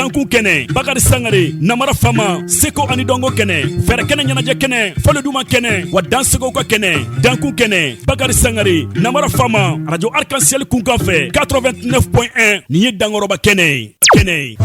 Dankun kɛnɛ, Bakari Sangare, Namara Fama, Seko ani Dɔnko kɛnɛ, Fɛrɛ kɛnɛ, ɲɛnajɛ kɛnɛ, Fɔlɔ Duman kɛnɛ, wa Dansegow ka kɛnɛ, Dankun kɛnɛ, Bakari Sangare, Namara Fama, Radio Arc-en-Ciel kunkan fɛ 89.1. Nin ye Dankɔrɔba kɛnɛ ye, kɛnɛ ye.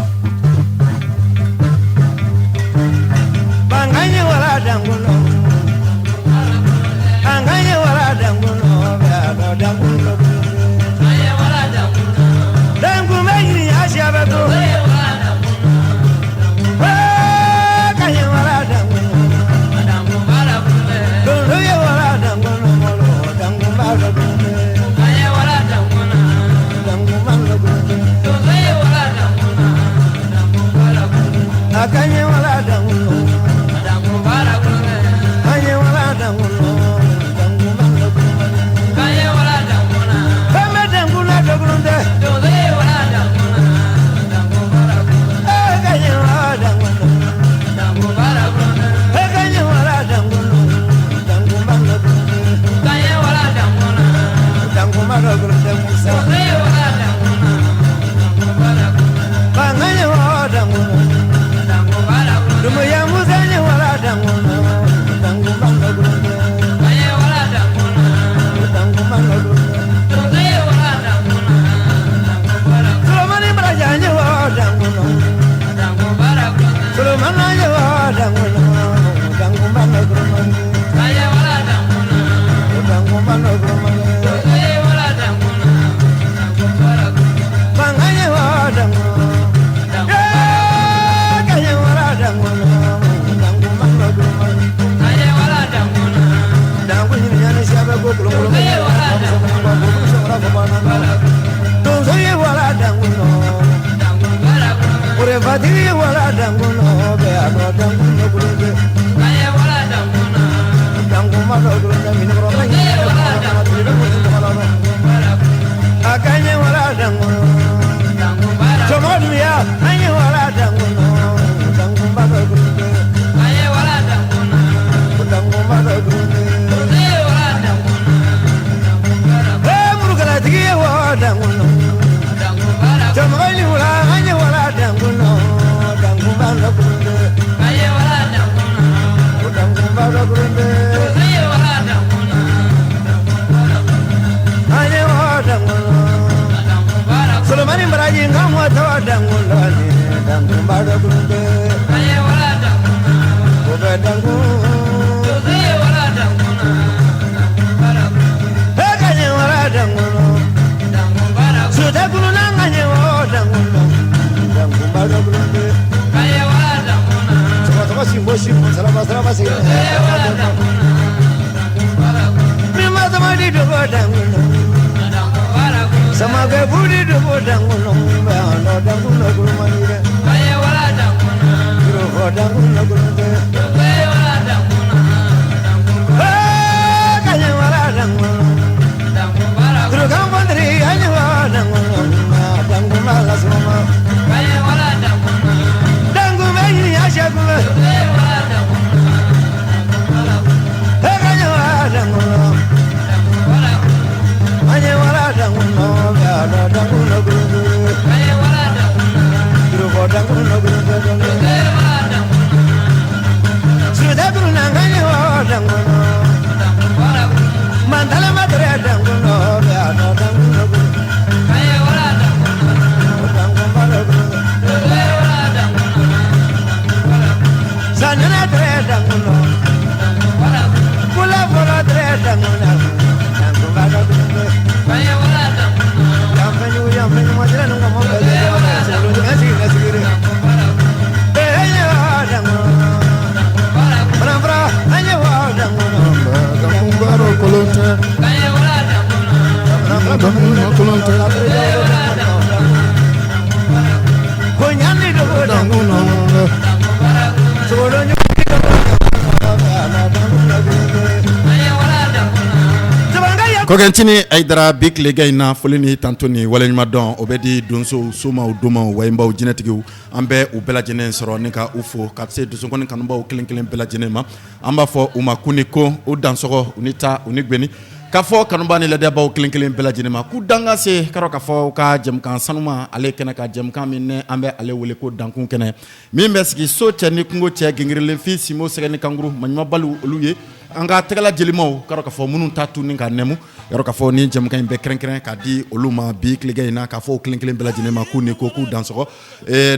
Kɔkɛncinin Ayidara, bi tilegan in na, foli ni tanto ni waleɲuman dɔn, o bɛ di donsow, somaw, domaw, wayibaw, jinɛtigiw. An bɛ u bɛɛ lajɛlen sɔrɔ ni ka u fo ka se donsokɔni kanubaw kelen kelen bɛɛ lajɛlen ma. An b'a fɔ u ma ko ni ko u dansɔgɔ, u ni ta, u ni geni. K'a fɔ kanuba ni ladiyabaaw kelen kelen bɛɛ lajɛlen ma k'u dankan se k'a dɔn k'a fɔ ka jɛmukan sanuma ale kɛnɛ ka jɛmukan min ne an bɛ ale wele ko dankun kɛnɛ min bɛ sigi so cɛ ni kungo cɛ gingirilenfin simo sɛgɛ ni kankuru maɲumanbaliw olu ye an ka tɛgɛla jelimaw k'a dɔn k'a fɔ minnu ta tu ni ka nɛmu yɔrɔ k'a fɔ ni jɛmukan in bɛ kɛrɛnkɛrɛn ka di olu ma bi tilegan in na k'a fɔ kelen kelen bɛɛ lajɛlen ma k'u ni ko k'u dansɔgɔ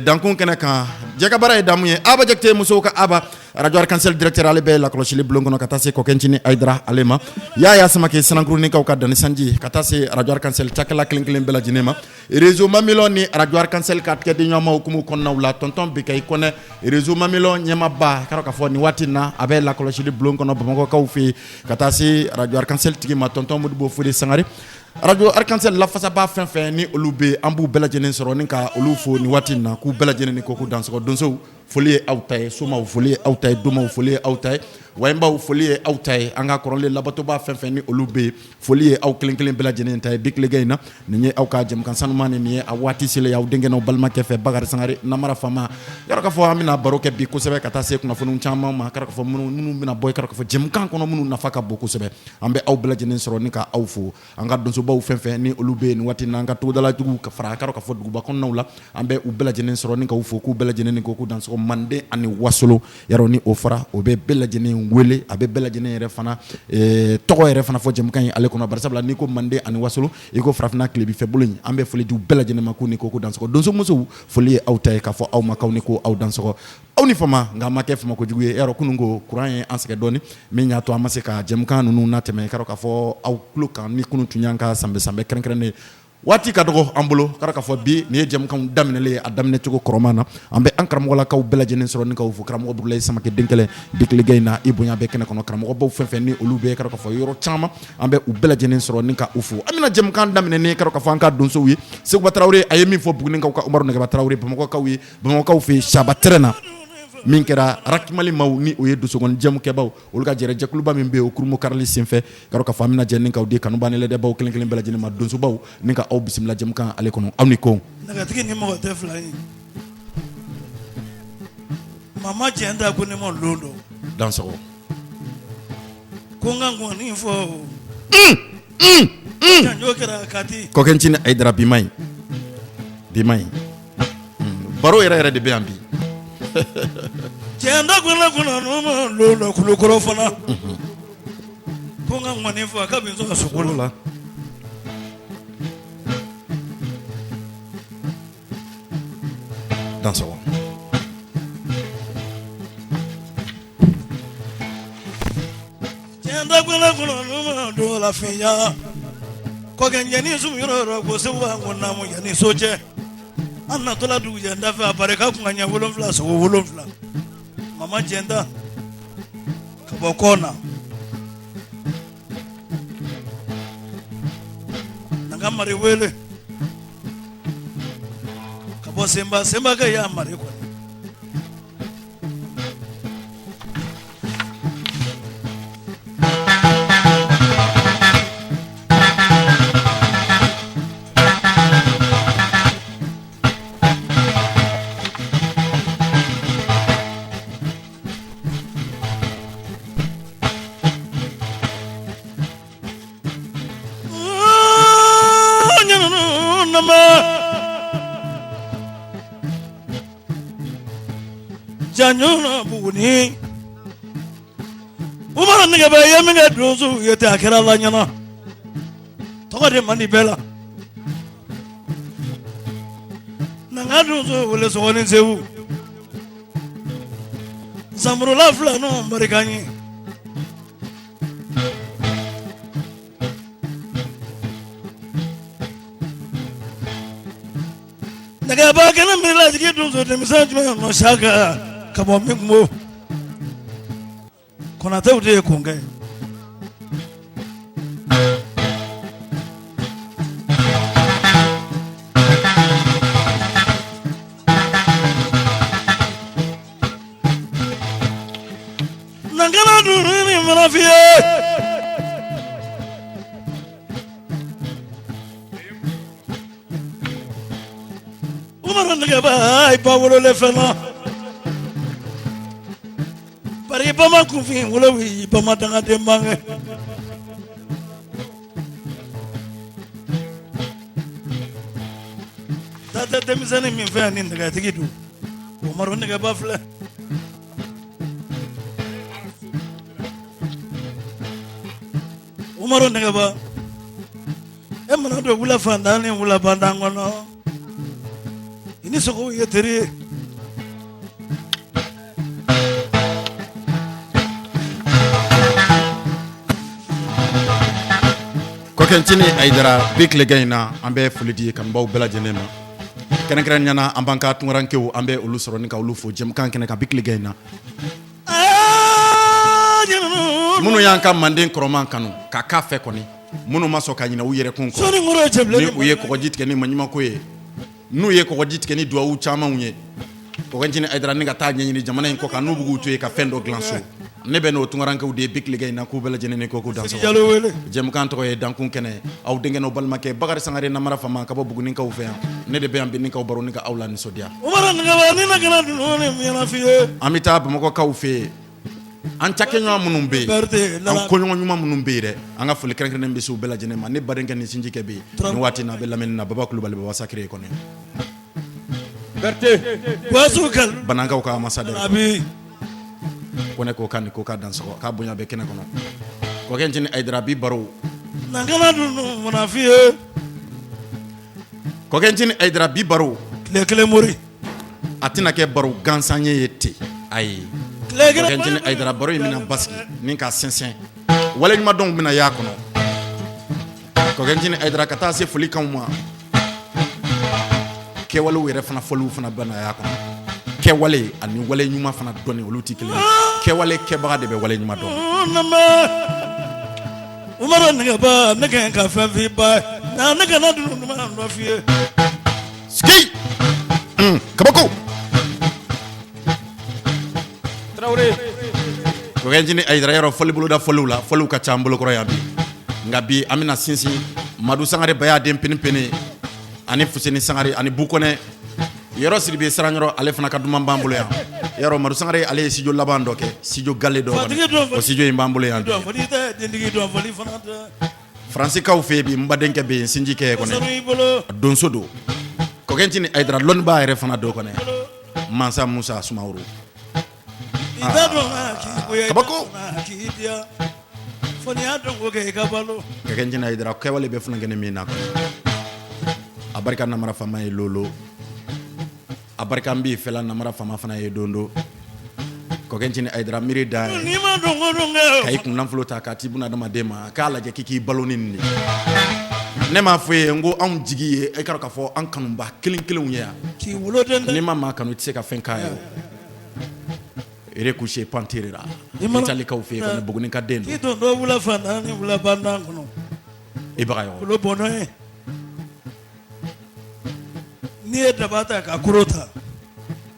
dankun kɛnɛ kan jɛkabaara ye damu ye Aba Jakite musow ka Aba radio Arc-en-Ciel directeur ale bɛ lakɔlɔsili bulon kɔnɔ ka taa se Kɔkɛncinin Ayidara ale ma Yaya Samake Sanankuruninkaw ka danni sanji ka taa se radio Arc-en-Ciel cakɛla kelen kelen bɛɛ lajɛlen ma réseau Mamelon ni radio Arc-en-Ciel ka tigɛdiɲɔgɔnmaw hukumu kɔnɔnaw la tonton Bekayi Kɔnɛ réseau Mamelon ɲɛmaaba k'a dɔn k'a fɔ nin waati in na a bɛ lakɔlɔsili bulon kɔnɔ Bamakɔkaw fɛ yen ka taa se radio Arc-en-Ciel tigi ma tonton Modibo Fode Sangare radio Arc-en-Ciel lafasabaa fɛn fɛn ni olu bɛ an b'u bɛɛ lajɛlen sɔrɔ ni ka olu fo nin waati in na k'u bɛɛ lajɛlen ni ko k'u dansɔgɔ donsow foli ye aw ta ye somaw foli ye aw ta ye domaw foli ye aw ta ye wayinbaw foli ye aw ta ye an ka kɔrɔlen labatobaa fɛn fɛn ni olu bɛ yen foli ye aw kelen kelen bɛɛ lajɛlen ta ye bi tilegan in na nin ye aw ka jɛmukan sanuman ni nin ye a waati selen aw denkɛ n'aw balimakɛ fɛ Bakari Sangare namara faama yɔrɔ k'a fɔ an bɛna baro kɛ bi kosɛbɛ ka taa se kunnafoniw caman ma k'a fɔ minnu bɛna bɔ k'a fɔ jɛmukan kɔnɔ minnu nafa ka bon kosɛbɛ an bɛ aw bɛɛ lajɛlen sɔrɔ ni ka aw fo an ka donsobaw fɛn fɛn ni olu bɛ yen nin waati na an ka togodaladuguw ka fara k'a fɔ duguba kɔnɔnaw la an bɛ u bɛɛ lajɛlen sɔrɔ ni k'u fo k'u bɛɛ lajɛlen ni ko k'u dansɔgɔ manden ani wasolo yarɔ ni o fɔra o bɛ bɛɛ lajɛlen wele a bɛ bɛɛ lajɛlen yɛrɛ fana tɔgɔ yɛrɛ fana fɔ jɛmukan in ale kɔnɔ barisabula n'i ko manden ani wasolo i ko farafinna tilebinfɛ bolo in an bɛ foli di u bɛɛ lajɛlen ma k'u ni ko k'u dansɔgɔ donsomusow foli ye aw ta ye k'a fɔ aw ma k'aw ni ko aw dansɔgɔ aw ni fama nka a ma kɛ fama kojugu ye yarɔ kunun ko kuran ye an sɛgɛn dɔɔni min y'a to an ma se ka jɛmukan ninnu natɛmɛ k'a dɔn k'a fɔ aw tulo kan ni kunun tun y'an ka sanbɛ sanbɛ kɛrɛnkɛrɛnnen waati ka dɔgɔ an bolo k'a dɔn k'a fɔ bi nin ye jɛmukan daminɛlen ye a daminɛ cogo kɔrɔman na an bɛ an karamɔgɔlakaw bɛɛ lajɛlen sɔrɔ ni k'aw fo karamɔgɔ Burulayi Samakɛ denkɛlɛ bi tilegan in na i bonya bɛ kɛnɛ kɔnɔ karamɔgɔbaw fɛn fɛn ni olu bɛ k'a dɔn k'a fɔ yɔrɔ caman an bɛ u bɛɛ lajɛlen sɔrɔ ni ka u fo an bɛna jɛmukan daminɛ ni k'a dɔn k'a fɔ an ka donsow ye Seguba Tarawele a ye min fɔ Bugunikaw ka Umaru Nɛgɛba Tarawele Bamakɔkaw ye Bamakɔkaw fɛ yen Saba terrain na min kɛra Rakimali maaw ni o ye donsokɔni jɛmukɛbaw olu ka jɛrɛ jɛkuluba min bɛ yen o kurunbon karili senfɛ k'a dɔn k'a fɔ an bɛna jɛ ni k'aw di kanubaa ni ladiyabaaw kelen kelen bɛɛ lajɛlen ma donsobaw ni ka aw bisimila jɛmukan ale kɔnɔ aw ni ko nɛgɛtigi ni mɔgɔ tɛ fila ye mama cɛn ta ko ne ma lon dɔn dansɔgɔ ko n ka nkɔni fɔ janjo kɛra Kati Kɔkɛncinin Ayidara bi man ɲi bi man ɲi baro yɛrɛ yɛrɛ de bɛ yan bi cɛn da ko ne kunna ma lon dɔn kulukɔrɔ fana ko n ka nkɔni fɔ a ka bin sɔrɔ sogo la dansɔgɔ cɛn da ko ne kunna ma don la finya kɔkɛ ɲɛni sun yɔrɔ yɔrɔ ko segu b'an ko naamu yanni so cɛ an natɔla dugujɛ da fɛ a barika kun ka ɲɛ 7 sogo 7 mama cɛnta ka bɔ kɔ na na ka mari wele ka bɔ senba senba ka y'a mari kɔni Janjo Buguni Umaru Nɛgɛba ye min kɛ donsow ye ten a kɛra la ɲɛna tɔgɔ de man di bɛɛ la na ka donso wele sɔgɔnin segu zanmurula fila n'u barika ye Nɛgɛba kɛnɛ min lajigi donso denmisɛn jumɛn nɔ saka ka bɔ min kungo Kɔnatɛw de ye kɔnkɛ ye Nankana duuru ni mana f'i ye Umaru Nɛgɛba i ba wololen fɛn na bari i ba ma kunfin wolo i ba ma dangaden bange. tɛ denmisɛnnin min fɛ ni nɛgɛtigi don, Umaru Nɛgɛba filɛ. Umaru Nɛgɛba, e mana don wula fantan ni wula bantan kɔnɔ, i ni sogow ye teri ye. Kɔkɛncinin Ayidara, bi tilegan in na an bɛ foli di kanubaw bɛɛ lajɛlen ma, kɛrɛnkɛrɛnnenya na an b'an ka tunkarankew, an bɛ olu sɔrɔ ni ka olu fo jɛmukan kɛnɛ kan bi tilegan in na, minnu y'an ka manden kɔrɔman kanu ka k'a fɛ kɔni, minnu ma sɔn ka ɲinɛ u yɛrɛkun kɔ, ni u ye kɔgɔji tigɛ ni maɲumanko ye, n'u ye kɔgɔji tigɛ ni duwawu camanw ye. Kɔkɛncinin Ayidara, ni ka taa ɲɛɲini jamana in kɔ kan, n'u b'u to yen ka fɛn dɔ dilan so, ne bɛ n'o tunkarankew de ye bi tilegan in na, k'u bɛɛ lajɛlen ni ko k'u dansɔgɔ. Jɛmukan tɔgɔ ye Dankun Kɛnɛ, aw denkɛ n'aw balimakɛ Bakari Sangare Namara Fama ka bɔ Bugunikaw fɛ yan. Ne de bɛ yan bi ni k'aw baro ni ka aw la nisɔndiya. An bɛ taa Bamakɔkaw fɛ yen, an cakɛɲɔgɔn minnu bɛ yen, an koɲɔgɔn ɲuman minnu bɛ yen dɛ, an ka foli kɛrɛnkɛrɛnnen bɛ se u bɛɛ lajɛlen ma. Ne badenkɛ ni sinjikɛ bɛ yen nin waati in na, a bɛ lamɛnni na, Baba Kulubali, Baba Sakire kɔni, Banankaw ka ambassadeur ko ne ko k'a ni ko k'a dansɔgɔ, k'a bonya bɛ kɛnɛ kɔnɔ. Kɔkɛncinin Ayidara, bi baro, Kɔkɛncinin Ayidara, bi baro, tile kelen mori, a tɛna kɛ baro gansan ye ten, ayi. Kɔkɛncinin Ayidara, baro in bɛna basigi ni ka sɛnsɛn, waleɲumandɔnw bɛna y'a kɔnɔ. Kɔkɛncinin Ayidara, ka taa se folikanw ma, kɛwalew yɛrɛ fana fɔliw fana bɛna y'a kɔnɔ. Kɛwale ani wale ɲuman fana dɔnni, olu tɛ kelen ye. Kɛwale kɛbaga de bɛ wale ɲuman dɔn. Umaru Nɛgɛba, ne ka ka fɛn f'i ba ye, ne kana dunun duman dɔ f'i ye. Sigi kabako. Tarawele. Kɔkɛncinin Ayidara, yɔrɔ fɔli boloda fɔliw la, fɔliw ka ca an bolokɔrɔ yan bi, nka bi an bɛna sinsin Madu Sangare Bayaden Pini Pini ani Fuseni Sangare ani Bukɔnɛ Yɔrɔ Sidibe Saranyɔrɔ, ale fana ka duman b'an bolo yan. Yɔrɔ Madu Sangare, ale ye studio laban dɔ kɛ, studio gale dɔ, o studio in b'an bolo yan bi. Faransikaw fɛ yen bi, n badenkɛ bɛ yen, sinjikɛ kɔnɛ, donso don. Kɔkɛncinin Ayidara, lɔnnibaa yɛrɛ fana don kɔnɛ, Mansa Musa Sumaworo. Kabako. Kɔkɛncinin Ayidara, kɛwale bɛ funankɛnin min na, a barika Namara Fama ye lolo, a barika n b'i fɛla Namara Fama fana ye don don. Kɔkɛncinin Ayidara, miiri da ye ka i kun nafolo ta k'a ti buna adamaden ma, k'a lajɛ k'i k'i balo ni nin de. Ne m'a fɔ ye n ko anw jigi ye, e ka k'a fɔ an kanuba kelen kelenw ye yan. N'i ma maa kanu, i tɛ se ka fɛn k'a ye. Recouché peinture la, Italikaw fɛ yen kɔni, Buguni ka den don. K'i don dɔ wula fantan ni wula bantan kɔnɔ. I Bagayogo. Kolo bɔnɔ ye. N'i ye daba ta ka koro ta,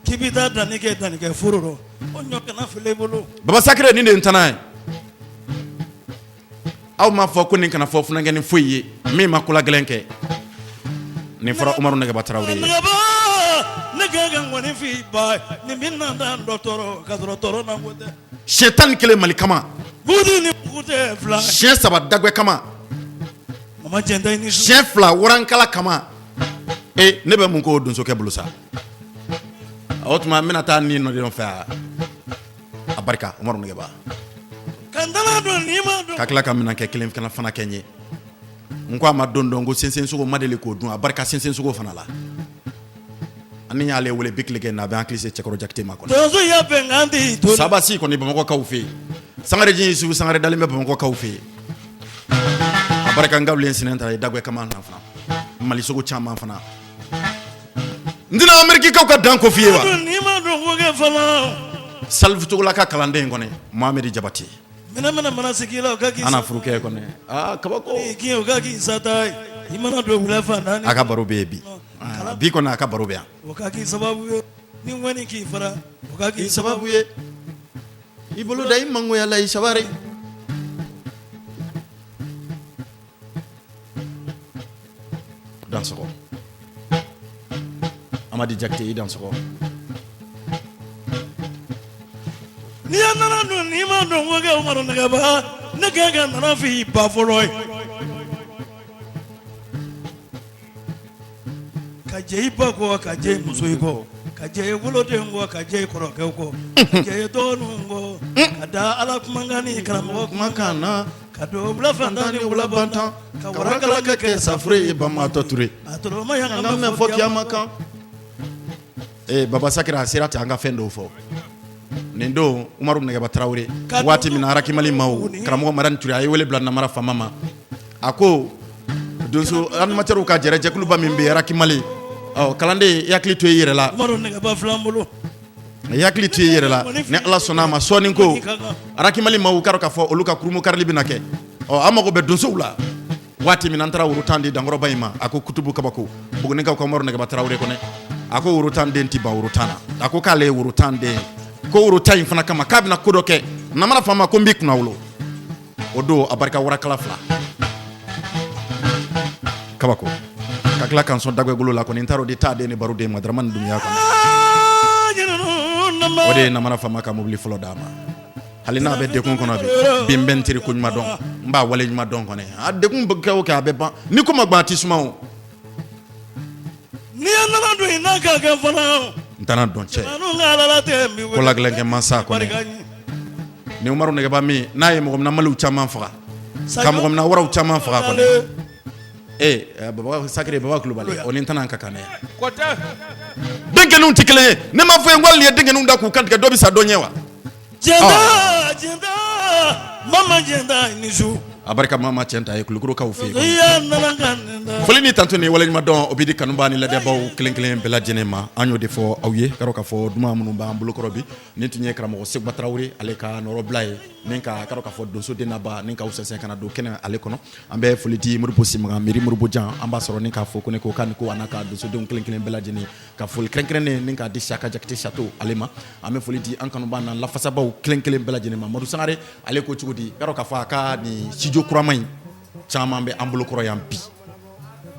k'i bɛ taa danni kɛ dannikɛ foro rɔ, o ɲɔ kana fili i bolo. Baba Sakire, nin de ye n tana ye. Aw m'a fɔ ko nin kana fɔ funankɛnin foyi ye min ma kola gɛlɛn kɛ. Nin fɔra Umaru Nɛgɛba Tarawele ye. Ne ka ka ŋɔni f'i ba nin bɛ na dɔ tɔɔrɔ ka sɔrɔ tɔɔrɔ na ko tɛ. Siɲɛ 11 Mali kama. Bugu ni bugu tɛ fila. Siɲɛ 3 dagbɛ kama. Mama Jɛnta ni siɲɛ 2 warankala kama. E ne bɛ mun k'o donsokɛ bolo sa? O tuma n bɛna taa nin nɔ de nɔfɛ a. A barika Umaru Nɛgɛba. Ka tila ka minɛn kɛ kelen fana kɛ n ye. N ko a ma don dɔn ko sensensogo ma deli k'o dun, a barika sensensogo fana la. Ani y'ale wele bi tile kɛ na, a bɛ hakili se Cɛkɔrɔ Jakite ma kɔni. Sabasi kɔni Bamakɔkaw fɛ yen. Sangare Ji Yusufu Sangare dalen bɛ Bamakɔkaw fɛ yen. A barika n Gawulen Sinɛnta ye dagbɛ kama na fana. Malisogo caman fana. N tɛna Amerikikaw ka dan ko f'i ye wa? Salifu Togola ka kalanden kɔni, Mohamɛdi Jabate. An furukɛ kɔni, aa kabako. A ka baro bɛ yen bi. Bi kɔni a ka baro bɛ yan. Sababu ye i bolo da i mangoya la, i sabari. Dansɔgɔ Amadi Jakite, i dansɔgɔ. N'i ye nana dun, n'i ma dɔn ko kɛ Umaru Nɛgɛba, ne ka ka nana f'i ba fɔlɔ ye. Ka jɛ i ba kɔ, ka jɛ i muso i kɔ, ka jɛ i woloden kɔ, ka jɛ i kɔrɔkɛw kɔ, ka jɛ i dɔgɔninw kɔ, ka da Ala kumakan ni karamɔgɔ kumakan na, ka don wula fantan ni wula bantan, ka warakala kɛ safure ye banbaatɔ ture, a tɔrɔma an ka mɛn fɔ kiyama kan. Ee Baba Sakira a sera ten an ka fɛn dɔw fɔ nin don Umaru Nɛgɛba Tarawele waati min na Arakimali maaw karamɔgɔ Madani Ture a ye wele bila Namara faama ma a ko donso animateurs ka jɛrɛjɛkuluba min bɛ Arakimali ɔ kalanden i hakili to i yɛrɛ la i hakili to i yɛrɛ la ni Ala sɔnna a ma sɔɔni ko Arakimali maaw k'a dɔn k'a fɔ olu ka kurunbonkarili bɛna kɛ ɔ an mago bɛ donsow la waati min an taara woro tan di dankɔrɔba in ma a ko kutubu kabako bugunikaw ka Umaru Nɛgɛba Tarawele kɔnɛ a ko woro tan den tɛ ban woro tan na a ko k'ale ye woro tan den ko woro tan in fana kama k'a bɛna ko dɔ kɛ Namara faama ko n b'i kunnawolo o don a barika warakala fila kabako ka tila k'an sɔn dagbɛgolo la kɔni n taara o di taa den ni baro den ma Daramani Dunbiya kɔnɔ o de ye Namara faama ka mobili fɔlɔ d'a ma hali n'a bɛ degun kɔnɔ bi bi n bɛ n teri ko ɲuman dɔn n b'a wale ɲuman dɔn kɔni a degun bɛ kɛ o kɛ a bɛ ban ni ko ma ban a tɛ suma o n'i ye nana don i n'a ka kɛ fana n tɛna dɔn cɛ ko lagɛlɛnkɛ mansa kɔni ni Umaru Nɛgɛba min n'a ye mɔgɔ minɛ maliw caman faga ka mɔgɔ minɛ waraw caman faga kɔni ee baba Sakiri baba Kulubali o ni n tɛna ka kan dɛ denkɛninw tɛ kelen ye ne m'a fɔ ye ko hali n'i ye denkɛninw da k'u kantigɛ dɔ bɛ sa dɔ ɲɛ wa Mama Jɛnta ni su a barika mama Cɛnta ye Kulukorokaw fɛ yen foli ni tanto ni waleɲuman dɔn o bɛ di kanubaa ni ladiyabaaw kelen kelen bɛɛ lajɛlen ma an y'o de fɔ aw ye k'a dɔn k'a fɔ duman minnu b'an bolokɔrɔ bi nin tun ye karamɔgɔ Seguba Tarawele ale ka nɔrɔbila ye ni ka k'a dɔn k'a fɔ donso den naba ni k'aw sɛnsɛn ka na don kɛnɛ ale kɔnɔ an bɛ foli di Moribo Simaga Meri Moribo Jan an b'a sɔrɔ ni k'a fɔ ko ne ko k'a ni ko a n'a ka donsodenw kelen kelen bɛɛ lajɛlen ka foli kɛrɛnkɛrɛnnen ni k'a di Saka Jakite Sato ale ma an bɛ foli di an kanubaa n'an lafasabaw kelen kelen bɛɛ lajɛlen ma Madu Sangare ale ko cogo di k'a dɔn k'a fɔ a ka nin studio kurama in caman bɛ an bolokɔrɔ yan bi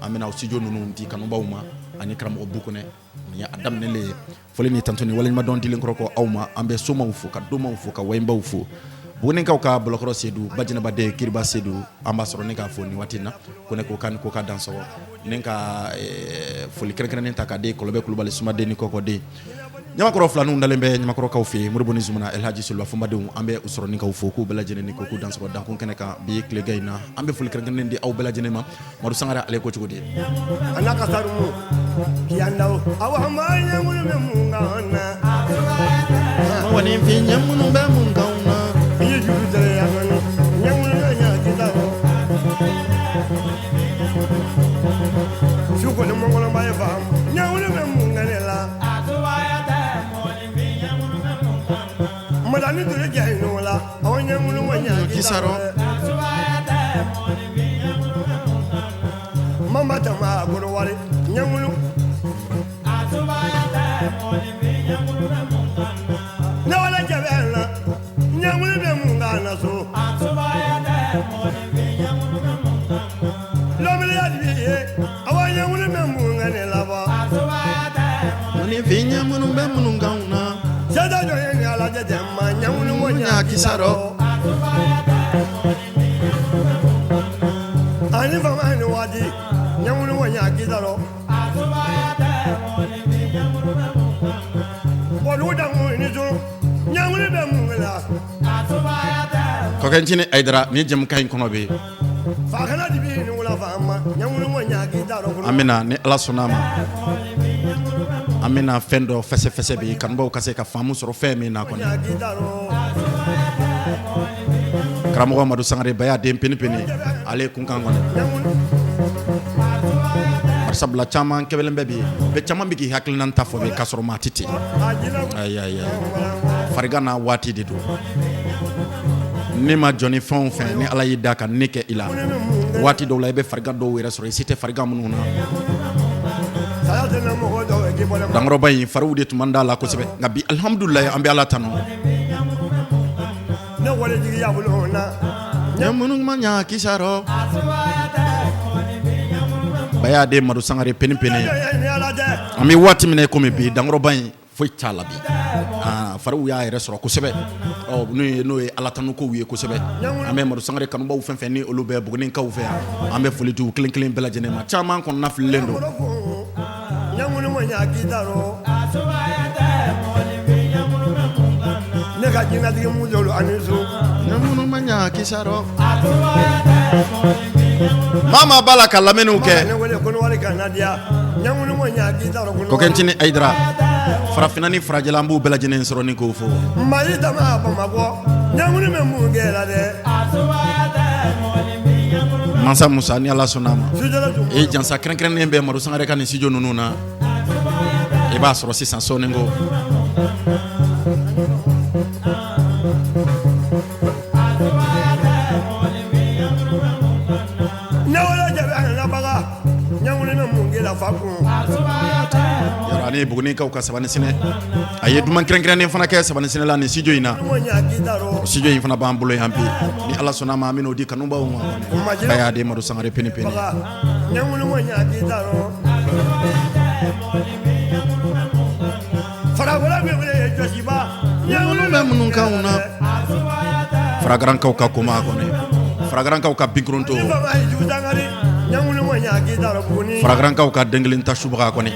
an bɛna o studio ninnu di kanubaw ma ani karamɔgɔ Bukɔnɛ nin ye a daminɛlen ye foli ni tanto ni waleɲumandɔn dilen kɔrɔ kɔ aw ma an bɛ somaw fo ka domaw fo ka wayibaw fo Bugunikaw ka Bɔlɔkɔrɔ Sedu Bajɛnɛbaden Kiriba Sedu an b'a sɔrɔ ni k'a fo nin waati in na ko ne ko k'a ni ko k'a dansɔgɔ ni ka foli kɛrɛnkɛrɛnnen ta k'a di Kɔlɔbɛ Kulubali Sumaden ni Kɔkɔden Ɲamakɔrɔ filaninw dalen bɛ Ɲamakɔrɔkaw fɛ yen Moribo ni Zumana Elhaji Soliba Fɔnbadenw an bɛ u sɔrɔ ni k'aw fo k'u bɛɛ lajɛlen ni ko k'u dansɔgɔ dankun kɛnɛ kan bi tilegan in na an bɛ foli kɛrɛnkɛrɛnnen di aw bɛɛ lajɛlen ma Madu Sangare ale ko cogo di a n'a ka sarimu yandaw awa ma ɲɛŋulu bɛ mun kan na mɔgɔninfin ɲɛ minnu bɛ mun kan na i ye juru tɛrɛ ya kɔni ɲɛŋulu bɛ ɲa kita su kɔni mɔgɔlɔba ye faamu ɲɛŋulu bɛ mun kɛ ne la madani tun ye jɛ ɲɔgɔn la awa ɲɛŋulu ma ɲa Kisarɔ. Mama tama kolo wari ɲɛŋulu ne wala jabɛ la ɲɛŋulu bɛ mun kan na so lɔbiliya de bɛ ye awa ɲɛŋulu bɛ mun kɛ ne la bɔ mɔgɔninfin ɲɛ minnu bɛ minnu kan na sɛda jɔ ye ni ala jɛ ma ɲɛŋulu ma ɲa Kisarɔ. Ani fama ni waati ɲɛŋulu ma ɲa kisarɔ bɔlugu dankun ni so ɲɛŋulu bɛ mun kɛ la Kɔkɛncinin Ayidara ni jɛmukan in kɔnɔ bɛ yen fakana de bɛ ni wula faama ɲɛŋulu ma ɲa kisarɔ an bɛna ni Ala sɔnna a ma an bɛna fɛn dɔ fɛsɛfɛsɛ bi kanubaw ka se ka faamu sɔrɔ fɛn min na kɔni ɲa kisarɔ karamɔgɔ Madu Sangare Baya den peni peni ale kunkan kɔni sabula caman kɛbɛlen bɛ bi bɛɛ caman bɛ k'i hakilina ta fɔ bi k'a sɔrɔ maa tɛ ten ayi ayi ayi farigan n'a waati de don ne ma jɔn ni fɛn o fɛn ni Ala y'i da ka ne kɛ i la waati dɔw la i bɛ farigan dɔw yɛrɛ sɔrɔ i si tɛ farigan minnu na saya tɛ na mɔgɔ dɔw ye k'i bɔlɛ dankɔrɔba in fariw de tun man d'a la kosɛbɛ nka bi alihamudulilayi an bɛ Ala tanu ne wale jigiya bolo na ɲɛ minnu ma ɲa kisarɔ Baya den Madu Sangare peni peni ni ala tɛ an bɛ waati min na i komi bi dankɔrɔba in foyi t'a la bi fariw y'a yɛrɛ sɔrɔ kosɛbɛ ɔ n'o ye Ala tanu kow ye kosɛbɛ an bɛ Madu Sangare kanubaw fɛn fɛn ni olu bɛ Bugunikaw fɛ yan an bɛ foli di u kelen kelen bɛɛ lajɛlen ma caman kɔnɔna fililen don ɲa k'i rɔ. Ne ka jinɛtigi musolu ani so. Ɲɛ minnu ma ɲa kisa rɔ. Maa maa b'a la ka lamɛnniw kɛ. Ne wele Kɔnɔwari ka na diya. Ɲɛ minnu ma ɲa k'i rɔ. Kɔkɛncinin Ayidara, farafinna ni farajɛla, an b'u bɛɛ lajɛlen sɔrɔ ni k'o fo. Mali dama Bamakɔ. Ɲɛ bɛ mun kɛ la dɛ? Mansa Musa, ni Ala sɔnna a ma, Sujala dun. e jansa kɛrɛnkɛrɛnnen bɛ Madu Sangare ka nin studio ninnu na, i b'a sɔrɔ sisan sɔɔni ko. Ne wele jɛbɛ a nana baga. Ɲɛ bɛ mun kɛ la fa kun? Yɔrɔ ani Bugunikaw ka Sabani Sɛnɛ, a ye duman kɛrɛnkɛrɛnnen fana kɛ Sabani Sɛnɛ la nin studio in na. Ma ɲa k'i rɔ. Studio in fana b'an bolo yan bi, ni Ala sɔnna a ma, an bɛn'o di kanubaw ma. A y'a di Madu Sangare pene pene. Baga. Ɲɛ ma ɲa k'i rɔ. Farafɔlɔ bɛ wele jɔsiba. Ɲɛ bɛ minnu kanw na, Faragarankaw ka koma kɔni, Faragarankaw ka binkuronto, Ni fama ye jugu sangari. Ɲɛ ma ɲa k'i rɔ Buguni. Faragarankaw ka den kelen ta subaga kɔni,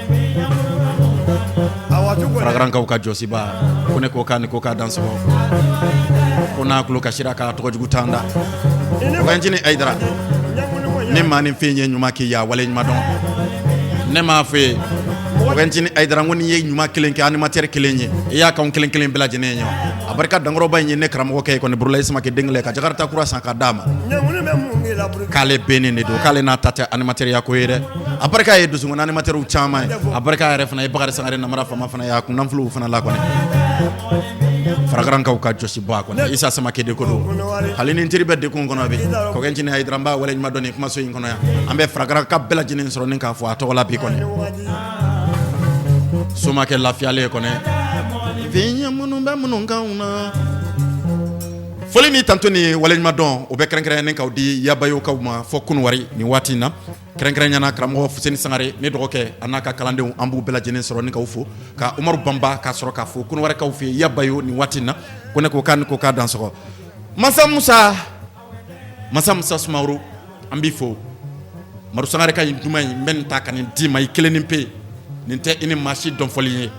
Awa tu kɔni. Faragarankaw ka jɔsiba ko ne ko k'a ni ko k'a dansɔgɔ, ko n'a tulo kasira k'a tɔgɔjugu t'an da. Kɔkɛncinin Ayidara, ni maa ni fɛn ye ɲuman k'i ye, a wale ɲuman dɔn. Ne m'a fɔ ye, Kɔkɛncinin Ayidara, n ko n'i ye ɲuman kelen kɛ animateur kelen ye, i y'a k'anw kelen kelen bɛɛ lajɛlen ye. A barika dankɔrɔba in ye ne karamɔgɔkɛ ye kɔni, Burulayi Samake den kelen ka jakarita kura san k'a d'a ma. Ɲɛ bɛ mun kɛ la Burukina? K'ale bɛnnen de don, k'ale n'a ta tɛ animateur ko ye dɛ. A barika ye dusukun animateur caman ye. A barika yɛrɛ fana ye Bakari Sangare namara fama fana ye, a kunnafiliw fana la kɔni. Faragarankaw ka jɔsi bɔ a kɔnɔ, Isa Samake de ko don. Hali ni n teri bɛ dekun kɔnɔ bi, Kɔkɛncinin Ayidara, n b'a waleɲuman dɔn nin kumaso in kɔnɔ yan. An bɛ Faragaranka bɛɛ lajɛlen sɔrɔ ni k'a fɔ a tɔgɔ la bi kɔni. Somakɛ lafiyalen kɔni, fiɲɛ minnu bɛ minnu kanw na. Foli ni tanto ni waleɲuman dɔn, o bɛ kɛrɛnkɛrɛnnen k'aw di Yabayokaw ma fɔ Kunwari nin waati in na, kɛrɛnkɛrɛnyana karamɔgɔ Fuseni Sangare, ne dɔgɔkɛ, a n'a ka kalandenw, an b'u bɛɛ lajɛlen sɔrɔ ni k'aw fo, ka Umaru Banba k'a sɔrɔ k'a fo Kunwarikaw fɛ Yabayo nin waati in na. Ko ne ko k'a ni ko k'a dansɔgɔ. Masa Musa, Masa Musa Sumaworo, an b'i fo. Madu Sangare ka nin duman in, n bɛ nin ta ka nin d'i ma i kelen ni pe. Nin tɛ i ni maa si dɔnfɔli ye,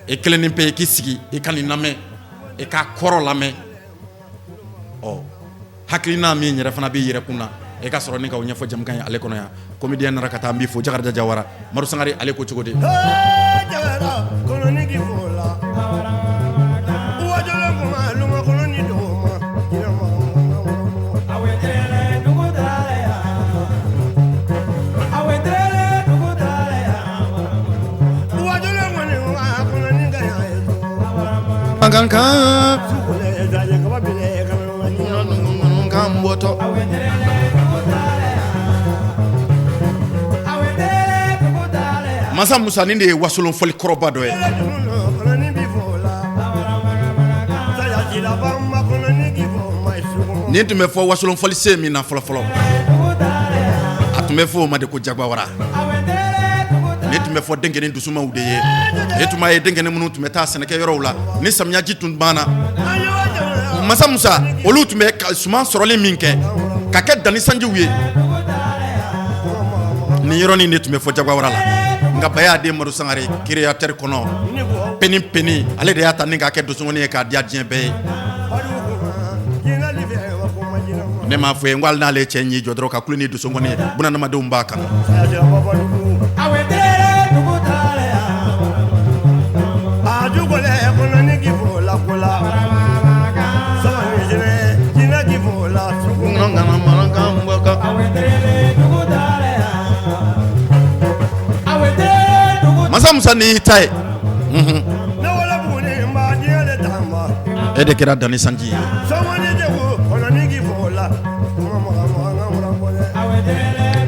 i kelen ni pe. I k'i sigi, i ka nin lamɛn, i k'a kɔrɔ lamɛn. Ɔ, hakilina min yɛrɛ fana b'i yɛrɛ kun na, e ka sɔrɔ ni k'aw ɲɛfɔ jamukan ye ale kɔnɔ yan. Comédien nana ka taa, n b'i fo. Jakarija Jawara, Madu Sangare, ale ko cogo di? Jawara kɔnɔni k'i fo la. Wajolo kuma luma kɔnɔni dɔgɔma. Jinɛ ma. Wajolo kɔni wa kɔnɔni ka yan ye. Kan kan. Sukule daje kaba bile kama. Kan bɔtɔ. Masa Musa, nin de ye wasolon fɔli kɔrɔba dɔ ye. Kɔnɔni b'i fo la. Saya jilaba ma kɔnɔni k'i fo ma sugu. Nin tun bɛ fɔ wasolon fɔli sen min na fɔlɔ fɔlɔ, a tun bɛ fɔ o ma de ko jagbawara. Nin tun bɛ fɔ denkɛnin dusumaw de ye. E tun b'a ye, denkɛnin minnu tun bɛ taa sɛnɛkɛ yɔrɔw la ni samiyaji tun banna, Masa Musa, olu tun bɛ suman sɔrɔli min kɛ ka kɛ danni sanjiw ye, nin yɔrɔnin de tun bɛ fɔ jagbawara la. Nka Baya den Madu Sangare, créateur kɔnɔ peni peni, ale de y'a ta ni k'a kɛ dusungɔni ye k'a diya diɲɛ bɛɛ ye. Ne m'a fɔ ye, n ko hali n'ale cɛ ɲi jɔ dɔrɔn ka kulo ni dusungɔni ye, bunadamadenw b'a kanu. Ajugole kɔnɔni k'i fo la ko la. Sabali jinɛ jinɛ k'i fo la sugu. Masa Musa, n'i y'i ta ye, Ne wolo Buguni n b'a diɲɛ de taama. E de kɛra danni sanji ye. Sɔmɔni jago kɔnɔni k'i fo la. Kuma maga maga n ka wara bɔ dɛ.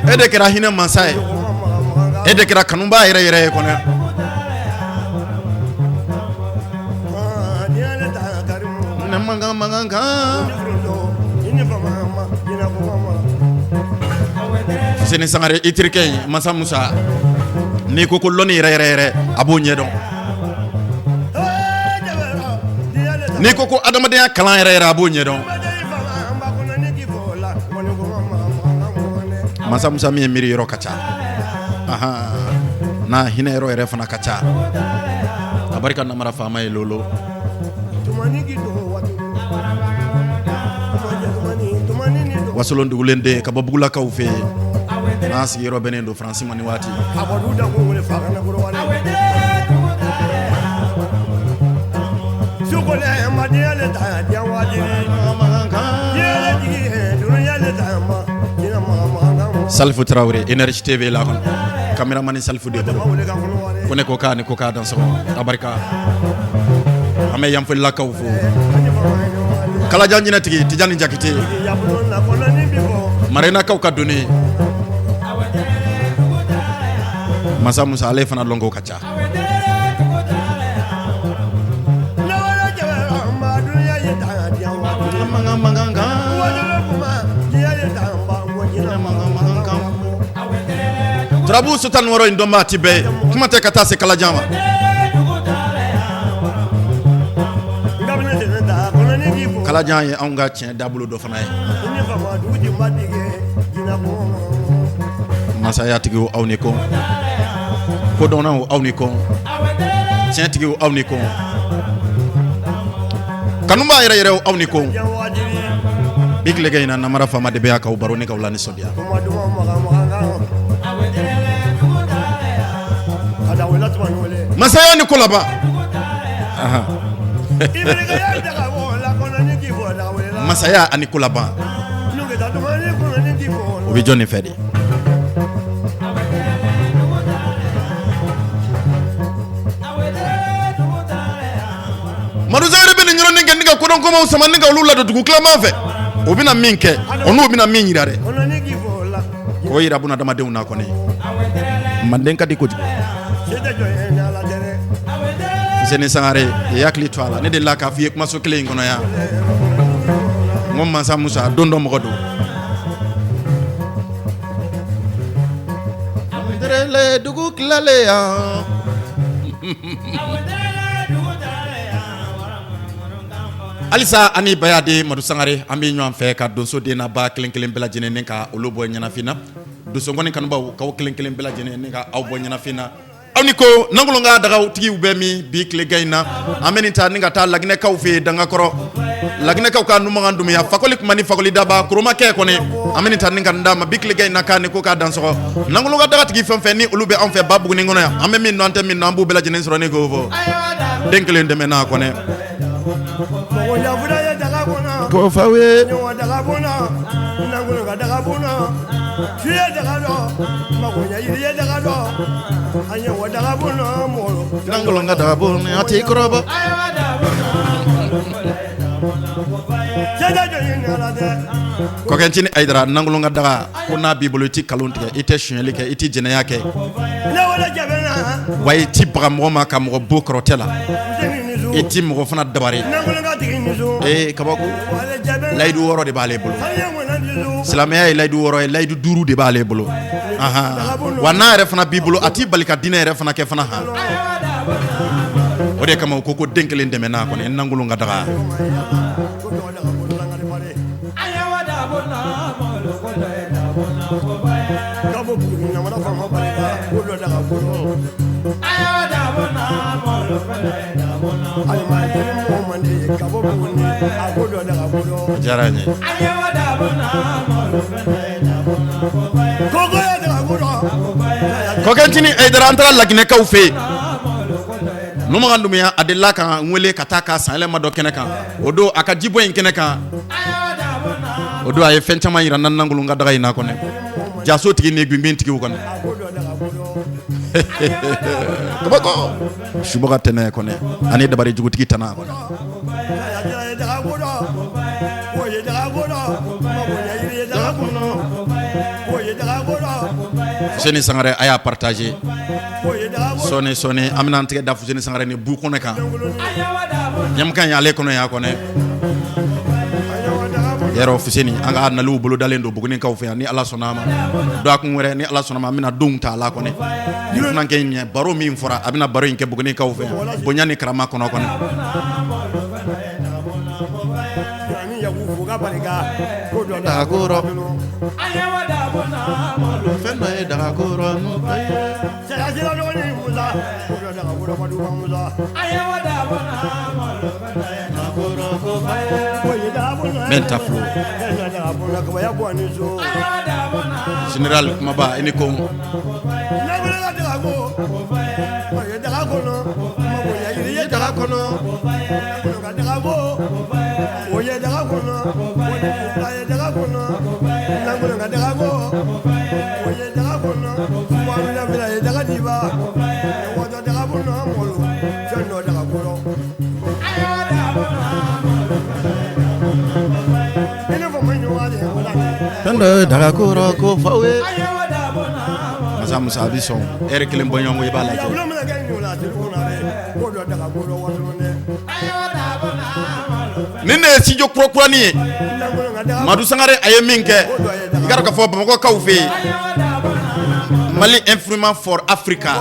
E de kɛra hinɛ mansa ye. Kuma maga maga n ka. E de kɛra kanuba yɛrɛ yɛrɛ ye kɔnɔ. Ah, diɲɛ de ta karimu. Ne mankan mankan kan. Ni foronto i ni fama ma jinɛ kuma ma. Fuseni Sangare, i terikɛ in, Masa Musa, n'i ko ko lɔnni yɛrɛ yɛrɛ yɛrɛ, a b'o ɲɛdɔn. Ee jabara diɲɛ de ta. N'i ko ko adamadenya kalan yɛrɛ yɛrɛ, a b'o ɲɛdɔn. K'i fo la kɔni kuma maga maga n ka wara dɛ. Masa Musa min ye miiri yɔrɔ ka ca. Ahan. N'a hinɛ yɔrɔ yɛrɛ fana ka ca. A barika namara faama ye lolo. Wasolon dugulen den ka bɔ bugulakaw fɛ yen. N'a sigiyɔrɔ bɛnnen don Faransi ma ni waati. Salifu Tarawele Énergie TV la kɔnɔ caméraman Salifu de bolo ko ne ko k'a ni ko k'a dansɔgɔ a barika an bɛ yanfolilakaw fo Kalajan ɲinɛtigi Tijani Jakite Marenakaw ka doni Masa Musa ale fana lɔnko ka ca Turabu so 16 in dɔnbaa ti bɛɛ ye kuma tɛ ka taa se Kalajan ma Kalajan ye anw ka tiɲɛ dabolo dɔ fana ye masayatigiw aw ni ko kodɔnnaw aw ni ko tiɲɛtigiw aw ni ko kanubaa yɛrɛ yɛrɛ aw ni ko bi tilegan in na namara faama de bɛ yan k'aw baro ni k'aw lanisɔndiya masaya ni ko laban masaya ani ko laban o bɛ jɔn de fɛ de Madu Sangare bɛ nin yɔrɔnin kɛ ni ka kodɔnkomaw sama ni ka olu ladon dugu tilama fɛ o bɛna min kɛ o n'u bɛna min jira dɛ k'o jira bunadamadenw na kɔni manden ka di kojugu Fuseni Sangare i hakili to a la ne delila k'a f'i ye kumaso kelen in kɔnɔ yan n ko Mansa Musa don dɔ mɔgɔ don dugu tilalen yan Halisa ani Bayaden Madu Sangare an bɛ ɲɔgɔn fɛ ka donso den n'a ba kelen kelen bɛɛ lajɛlen ni ka olu bɔ ɲɛnafin na donsokɔni kanubaw k'aw kelen kelen bɛɛ lajɛlen ni ka aw bɔ ɲɛnafin na aw ni ko nankolon ka dagaw tigiw bɛ min bi tilegan in na an bɛ nin ta ni ka taa laginɛkaw fɛ yen dangakɔrɔ laginɛkaw ka numakan dunya fakoli kuma ni fakoli daba koromakɛ kɔni an bɛ nin ta ni ka d'a ma bi tilegan in na k'a ni ko k'a dansɔgɔ nankolon ka dagatigi fɛn fɛn ni olu bɛ anw fɛ ba Buguni kɔnɔ yan an bɛ min dɔn an tɛ min dɔn an b'u bɛɛ lajɛlen sɔrɔ ni k'o fɔ den kelen dɛmɛ n'a kɔnɛ ko fa ye nankolon ka daga bon a t'i kɔrɔbɔ Kɔkɛncinin Ayidara nankolon ka daga ko n'a b'i bolo i tɛ nkalon tigɛ i tɛ sonyali kɛ i tɛ jɛnɛya kɛ wa i tɛ baga mɔgɔ ma ka mɔgɔ bon kɔrɔtɛ la i tɛ mɔgɔ fana dabari ee kabako layidu 6 de b'ale bolo silamɛya ye layidu 6 ye layidu 5 de b'ale bolo wa n'a yɛrɛ fana b'i bolo a t'i bali ka diinɛ yɛrɛ fana kɛ fana han o de kama u ko ko den kelen dɛmɛ n'a kɔni nankolon ka daga Diyara n ye Kɔkɛncinin Ayidara an taara laginɛkaw fɛ yen Numakan Dunbiya a delila ka n wele ka taa ka sanyɛlɛma dɔ kɛnɛ kan o don a ka jibɔ in kɛnɛ kan o don a ye fɛn caman jira n na nankolon ka daga in na kɔnɛ jaso tigi ni gbingbin tigiw kɔnɛ kabako subaga tɛnɛ kɔnɛ ani dabari jugutigi tana kɔnɛ Fuseni Sangare a y'a partager sɔɔni sɔɔni an bɛna an tɛgɛ da Fuseni Sangare ni bu kɔnɛ kan ɲamukan ye ale kɔnɔ yan kɔnɛ yɔrɔ Fuseni an ka naliw bolodalen don Bugunikaw fɛ yan ni Ala sɔnna a ma dɔgɔkun wɛrɛ ni Ala sɔnna a ma an bɛna denw ta a la kɔnɛ ni funankɛ in ɲɛ baro min fɔra a bɛna baro in kɛ Bugunikaw fɛ yan bonya ni karama kɔnɔ kɔnɛ Fɛn dɔ ye dagakɔrɔ. N ta fo général kumaba i ni ko Dagakɔrɔ ko fa ye masa musa a bɛ sɔn ɛri kelen bɔ ɲɔgɔn i b'a lajɛ. Nin de ye studio kurakurani ye Madu Sangare a ye min kɛ i k'a dɔn k'a fɔ Bamakɔkaw fɛ yen Mali Instrument for Africa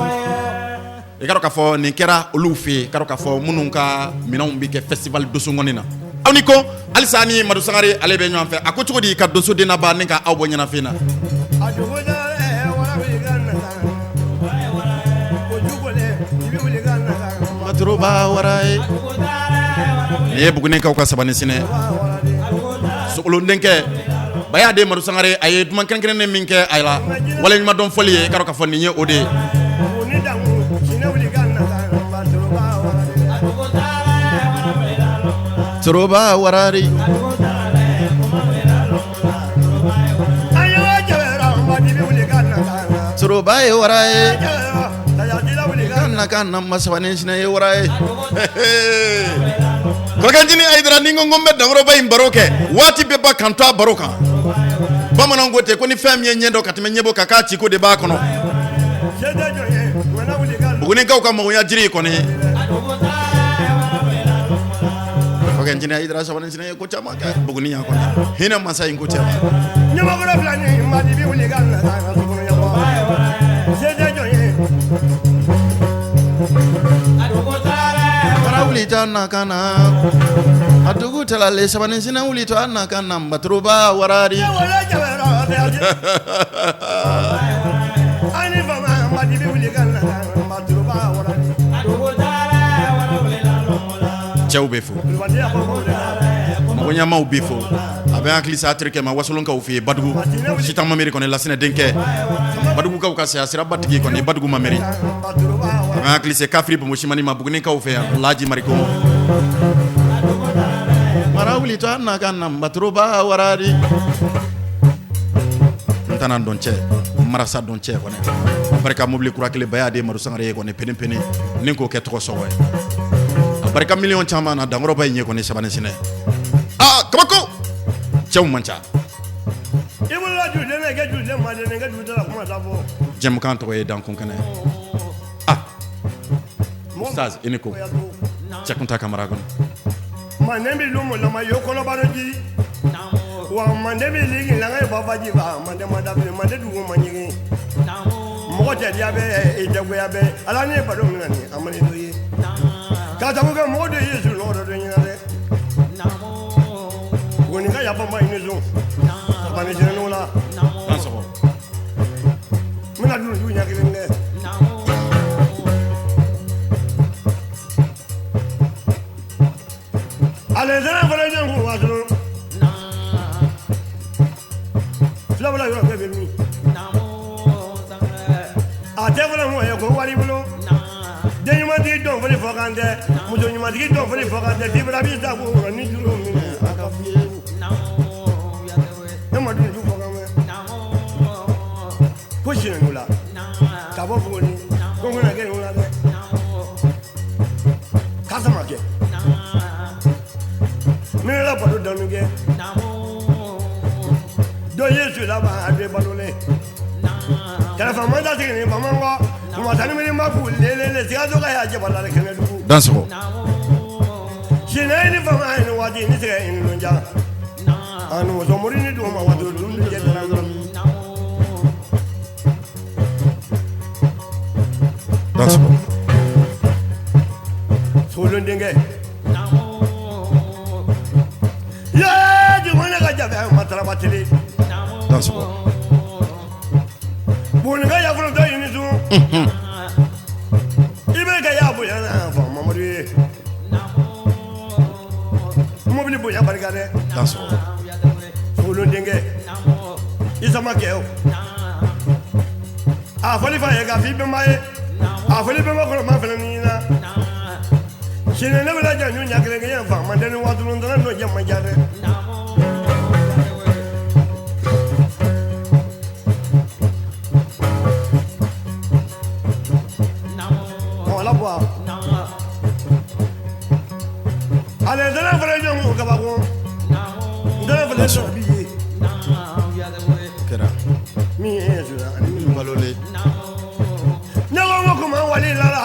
i k'a dɔn k'a fɔ nin kɛra olu fɛ yen i k'a dɔn k'a fɔ minnu ka minɛnw bɛ kɛ festival dosongɔni na aw ni ko halisa ni Madu Sangare ale bɛ ɲɔgɔn fɛ a ko cogo di ka donso den naba ni ka aw bɔ ɲɛnafin na. Matoroba wara ye nin ye Bugunikaw ka sabani sinɛ Sogolon denkɛ Baya den Madu Sangare a ye duman kɛrɛnkɛrɛnnen min kɛ a la waleɲumandɔn fɔli ye i k'a dɔn k'a fɔ nin ye o de ye. Toroba warari Toroba ye wara ye ka ka na masabani sinɛ ye wara ye Kɔrɔkɛ Ncinin Hayidara ni ko n bɛ dankɔrɔba in baro kɛ waati bɛɛ ba kan to a baro kan bamananw ko ten ko ni fɛn min ye ɲɛ dɔn ka tɛmɛ ɲɛbɔ kan k'a ciko de b'a kɔnɔ Bugunikaw ka magoya jiri kɔni Kɔrɔkɛ Ncinin Hayidara sabani sinɛ ye ko caman kɛ Buguni yan kɔni hinɛ masa in ko cɛ wuli to na ka na a dugu tilalen sabani sinɛ wuli to a na ka na Batoroba warari cɛw bɛ fo mɔgɔɲamaw bɛ fo a bɛ hakili sa terikɛ ma wasolonkaw fɛ yen Badugu Sitan Mameri kɔni Lasinɛ denkɛ Badugukaw ka saya siraba tigi kɔni Badugu Mameri a bɛ hakili se kafiri bonbosimani ma Bugunikaw fɛ yan Laji Mariko mara wuli to a na ka na Batoroba warari n tɛna dɔn cɛ marasa dɔn cɛ kɔni barika mobili kura kelen Baya den Madu Sangare ye kɔni pene pene ni k'o kɛ tɔgɔ sɔgɔ ye a barika miliyɔn caman na dankɔrɔba in ye kɔni sabani sinɛ aa kabako cɛw man ca jɛmukan tɔgɔ ye dankun kɛnɛ ah Ustaz i ni ko Cɛkunta Kamara kɔnɔ manden bɛ lumu lama yo kɔnɔbaro ji wa manden bɛ ligi langa ye babaji ba manden ma daminɛ manden dugu ma ɲigin mɔgɔ tɛ diya bɛ i jagoya bɛ ala ne balo min na ni a ma ni dɔ ye k'a sabu kɛ mɔgɔ dɔ ye sunɔgɔ dɔ dɔ ɲina dɛ Buguni ka yafa ma i ni zon sabani sinɛ la n bɛna dun du ɲɛ kelen kɛ ale sera fana jɛn ko waso fila fila yɔrɔ bɛɛ bɛ min a tɛ fana mɔgɔ ye ko wari bolo den ɲumantigi dɔn foli fɔ kan tɛ muso ɲumantigi dɔn foli fɔ kan tɛ bibara b'i ta ko ni juru minɛ a ka f'i ye ne ma dun du fɔ kan mɛn ko sinɛnu la ka bɔ Buguni ko n kana kɛ nin la dɛ k'a sama kɛ ne la balo danu kɛ dɔ ye su laban a bɛ balolen kɛrɛfɛ da sigi ni bamanan kɔ mani ma k'u lelele sikaso ka y'a jabala kɛnɛ dugu Dansɔgɔ sinɛ ni fama ni waati ni sɛgɛ ni nunja ani musomori ni dugu ma waati dun ni jɛ Dansɔgɔ Sogolon denkɛ yee jumɛn ka jabe mataraba tele Dansɔgɔ Bugunika yafolo dɔ ɲini sun bonya na fa Mamadu ye. Mobili bonya barika dɛ. Dansɔgɔ. Sogolon denkɛ. I sama kɛ o. A fɔli fa ye k'a f'i bɛnba ye. A fɔli bɛnba kɔrɔ ma fana ni ɲina. Sini ne bɛna janju ɲɛ kelen kelen fa man tɛ ni waatulon tana n'o jɛ man ca dɛ. Wala bɔ. Ale tɛnɛ fana jɔn ko kabako. N tɛnɛ fana sɔrɔ bi ye. Kɛra. Min ye sura ani min balolen. Ne ko n ko kuma wali lala.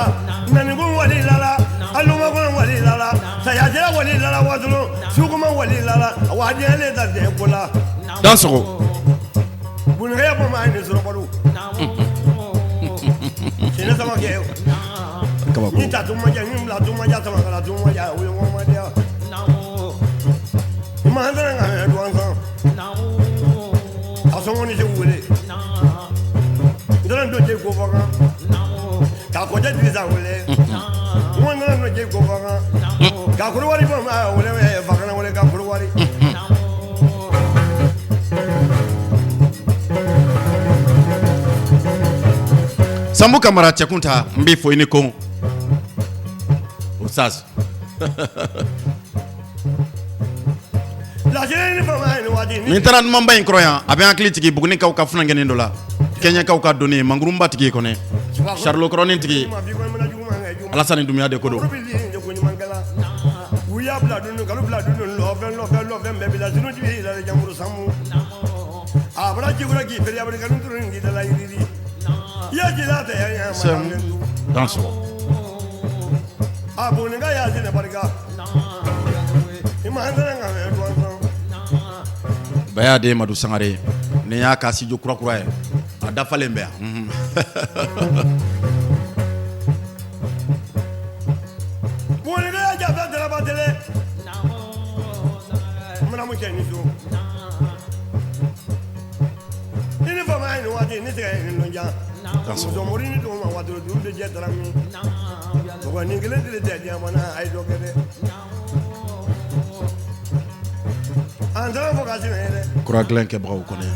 Nani ko wali lala. Aluma ko wali lala. Sayajɛ wali lala waatulon. Sukuma wali lala. Wa diɲɛ le ta den ko la. Dansɔgɔ. Bunikɛ ko ma ni sɔrɔ balo. Sini sama kɛ. Kabako. Ni ta tun ma diya, ni bila tun ma diya, samakala tun ma diya, o ye ŋɔn ma diya. I ma an tɛnɛ ka hɛrɛ duwan san. A sɔngɔ ni segu wele. N tɛnɛ don jɛ ko fɔ kan. K'a kɔjɛ Dirisa wele. N ko n tɛnɛ don jɛ ko fɔ kan. K'a Korowari fɔ ma wele, Fakana wele ka Korowari. Sanbu Kamara cɛkun ta n b'i fo i ni ko. Oustaz. Lasiri ni fama ye nin waati in. Nin taara dumanba in kɔrɔ yan a bɛ n hakili jigin Bugunikaw ka funankɛnin dɔ la. Kɛɲɛkaw ka doni mankurunba tigi kɔnɛ. Charlot kɔrɔnin tigi. Alasani Dunbiya de ko don. U y'a bila dun kalo bila dun lɔfɛn lɔfɛn lɔfɛn bɛɛ bila sinu jigi la jamuru samu. A bɔra jikura k'i feere a bɛ kanu turu k'i dala yiriri. I y'a ji la tɛ yan yan Sɛmu. Dansɔgɔ. A Bugunika y'a sinɛ barika. I ma an tɛnɛ ka fɛn duwan sɔn. Baya den Madu Sangare nin y'a ka studio kura kura ye a dafalen bɛ yan. Bugunika y'a jafa daraba tɛlɛ. N bɛna mun cɛ ni so. I ni fama ye nin waati ni tigɛ ye nin nɔnjan. Dansɔgɔ. Musomori ni duguma waati duuru de jɛ dara min. Mɔgɔ ni kelen tile tɛ diɲɛ kɔnɔ a ye dɔ kɛ dɛ. An taara fɔ ka sɛbɛn ye dɛ. Kura dilan kɛbagaw kɔni.